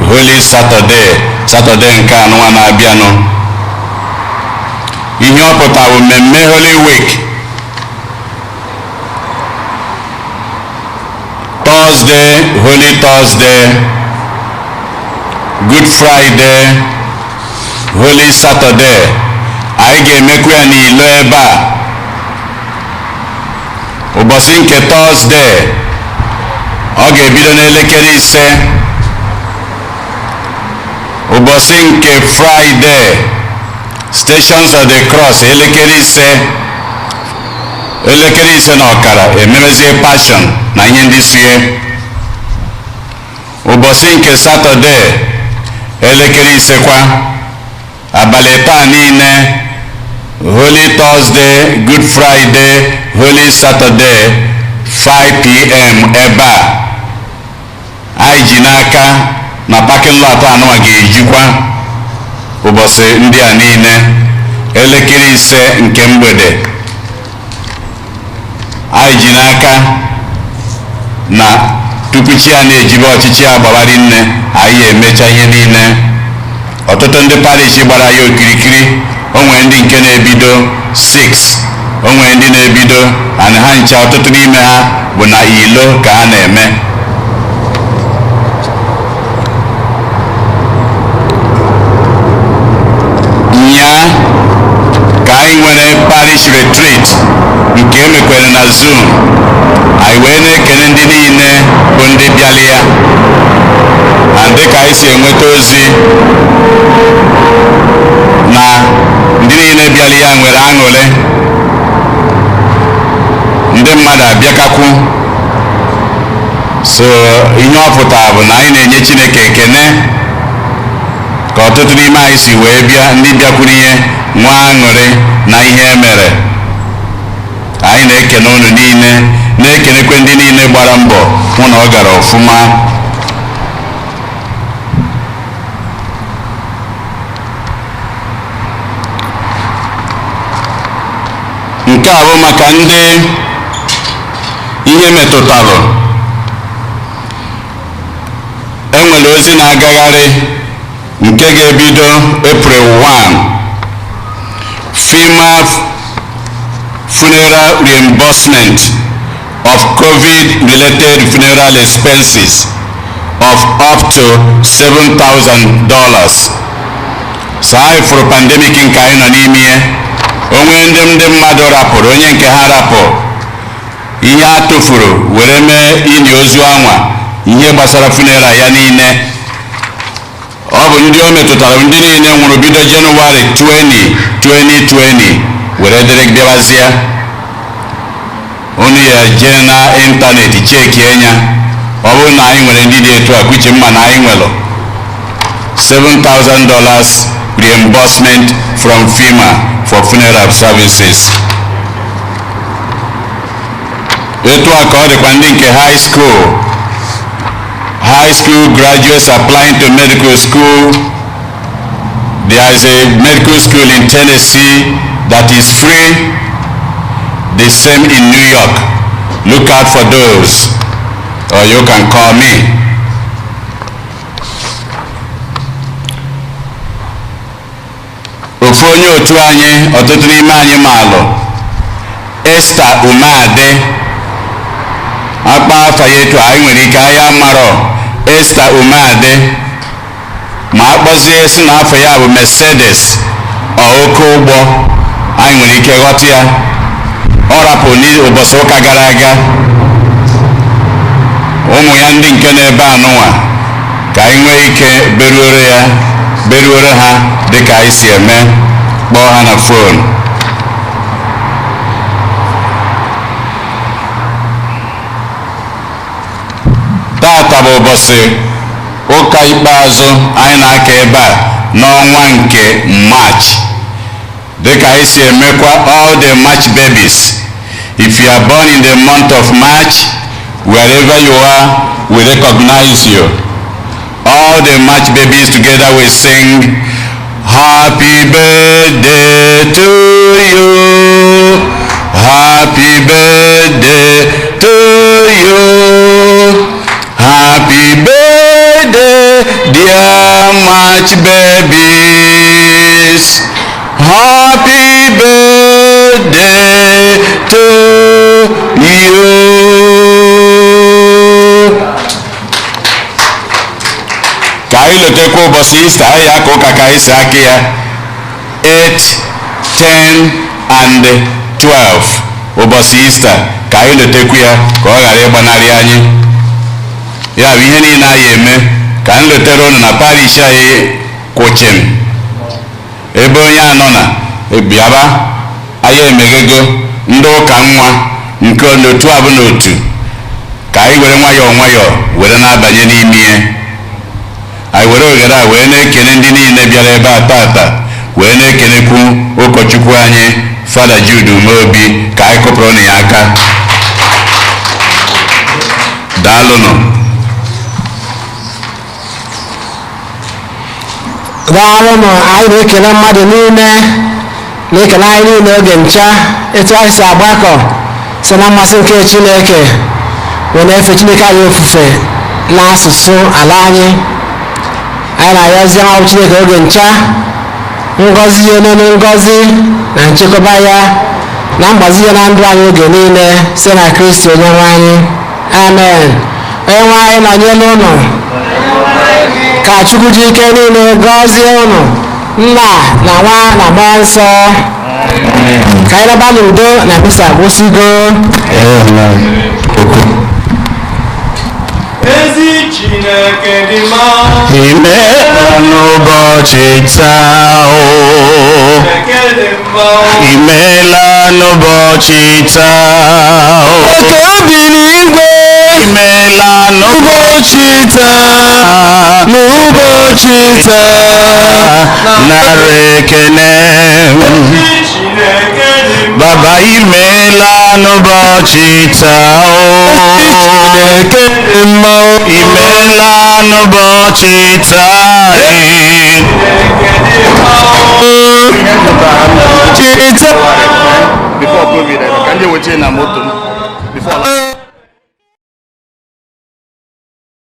Holy Saturday, Satọde nke anụnwa na-abịanụ. Ihe ọ pụtara bụ mmemme Holy Week: Thursday, Holy Thursday, Good Friday, Holy Saturday, anyị ga-emekwa ya n'ilo ebe a. Ụbọchị nke Tọzdee, ọ ga-ebido n'elekere 5. Ụbọchị nke Fraịde, Stations of the Cross, elekere 5, elekere 5:30 ememezie Passion na ihe ndị sie. Ụbọchị nke Satọde, elekere 5 kwa, abalị taa niile, Holy Thursday, Good Friday, Holy Saturday, 5 p.m. ebe a. Anyị ji n'aka na parking lot anụwa ga-ejikwa ụbọchị ndị a niile, elekere 5 nke mgbede. Anyị ji n'aka na tupu chi a na-ejibe ọchịchị agbawari nne, anyị emecha ihe niile. Ọtụtụ ndị parish gbara ya okirikiri, o nwere ndị nke na-ebido 6, o nwere ndị na-ebido and ha ncha, ọtụtụ n'ime ha bụ na ilo ka ha na-eme. Nyaa ka anyị nwere parish retreat nke emekwere na Zoom. Anyị wee na-ekele ndị niile bụ ndị bịara ya, na dịka anyị si enweta ozi na ndị niile bịara ya nwere aṅụrị, ndị mmadụ abịakakwu. So ihe ọ pụtara bụ na anyị na-enye Chineke ekene ka ọtụtụ n'ime anyị si wee bịa, ndị bịakwuru ihe nwa aṅụrị na ihe e mere. Anyị na-ekene unu niile, na-ekenekwe ndị niile gbara mbọ hụ na ọ gara ọfụma. Nke a bụ maka ndị ihe metụtara. Enwere ozi na-agagharị nke ga-ebido April 1, FEMA funeral reimbursement of COVID-related funeral expenses of up to $7,000. So anyị fụrụ pandemic nke anyị nọ n'ime ya, onwe ndị mmadụ rapụrụ, onye nke ha rapụ ihe a tụfuru were mee ili ozu anwa, ihe gbasara funeral ya niile. Ọ bụ ndị o metụtara, ndị niile nwụrụ bido Jenụwarị 20, 2020 were dịrị bịawazie. Unu ya jee na ịntanetị chekie ya, ọ bụrụ na anyị nwere ndị dị etu a, kwuche mma na anyị nwere $7,000 reimbursement from FEMA for funeral services. Etu a ka ọ dịkwa ndị nke high school. High school graduates applying to medical school. There is a medical school in Tennessee that is free, the same in New York. Look out for those, or you can call me. Ofu onye otu anyị, ọtụtụ n'ime anyị maalụ, Esther Umeadị, akpa afa ya etu anyị nwere ike anyị amarọ Esther Umeadị, ma akpọzie si na afọ ya bụ Mercedes ọ oke ụgbọ, anyị nwere ike ghọta ya. Ọ rapụ n'ụbọchị ụka gara aga. Ụmụ ya ndị nke na-ebe anụnwa, ka anyị nwee ike beruore ya, beruore ha dịka anyị si eme, kpọọ ha na fon. Tata bụ ụbọchị ụka ikpeazụ anyị na-aka ebe a n'ọnwa nke March, dịka anyị si emekwa all the March babies. If you are born in the month of March, wherever you are, we recognize you. All the March babies together we sing happy birthday to you, happy birthday to you, happy birthday dear March babies, happy birthday to you. Ka Anyị lotekwa ụbọchị Ista anyị aka ụka ka anyị si aka ya 8, 10 and 12 ụbọchị Ista ka anyị lotekwa ya ka ọ ghara ịgbanarị anyị. Ya bụ ihe niile anyị eme ka m letere unu na parish anyị kwụchim ebe onye anọ na bịaba anyị emeghego ndị ụka nwa nke n'otu abụ n'otu ka anyị were nwayọọ nwayọọ were na-abanye n'ime ihe. Anyị were oghere a wee na-ekene ndị niile bịara ebe a tata, wee na-ekenekwu ụkọchukwu anyị Fada Jude Umeobi ka anyị kụpụrụ na ya aka. Daalụnụ. Daalụnụ. Anyị na-ekele mmadụ niile na-ekele anyị niile oge ncha etu anyị si agbakọ site na mmasị nke Chineke wee na-efe Chineke anyị ofufe n'asụsụ ala anyị. Anyị na-ayọzi ọrụ Chineke oge ncha ngọzi ya n'elu ngọzi na nchekwaba ya na mgbazi ya na ndụ anyị oge niile site na Kristi onye nwe anyị. Amen. Onye nwe anyị nọnyere ụnụ. Ka Chukwu ji ike niile gọzie ụnụ, Nna na Nwa na Mmụọ Nsọ. Ka anyị laba n'udo na misa gwụsịgo. Ezi Chineke dị mma. Imeela n'ụbọchị taa o. Chineke dị mma. Imeela n'ụbọchị taa o. Oke obi n'igwe. Imeela N'ụbọchị taa. N'ụbọchị taa. Nara ekene. Ezi Chineke dị mma. Baba imeela n'ụbọchị taa o. Chineke dị mma. Imeela n'ụbọchị taa. Chineke dị mma. Chita. Before COVID, ka ndị wetie na moto m. Before.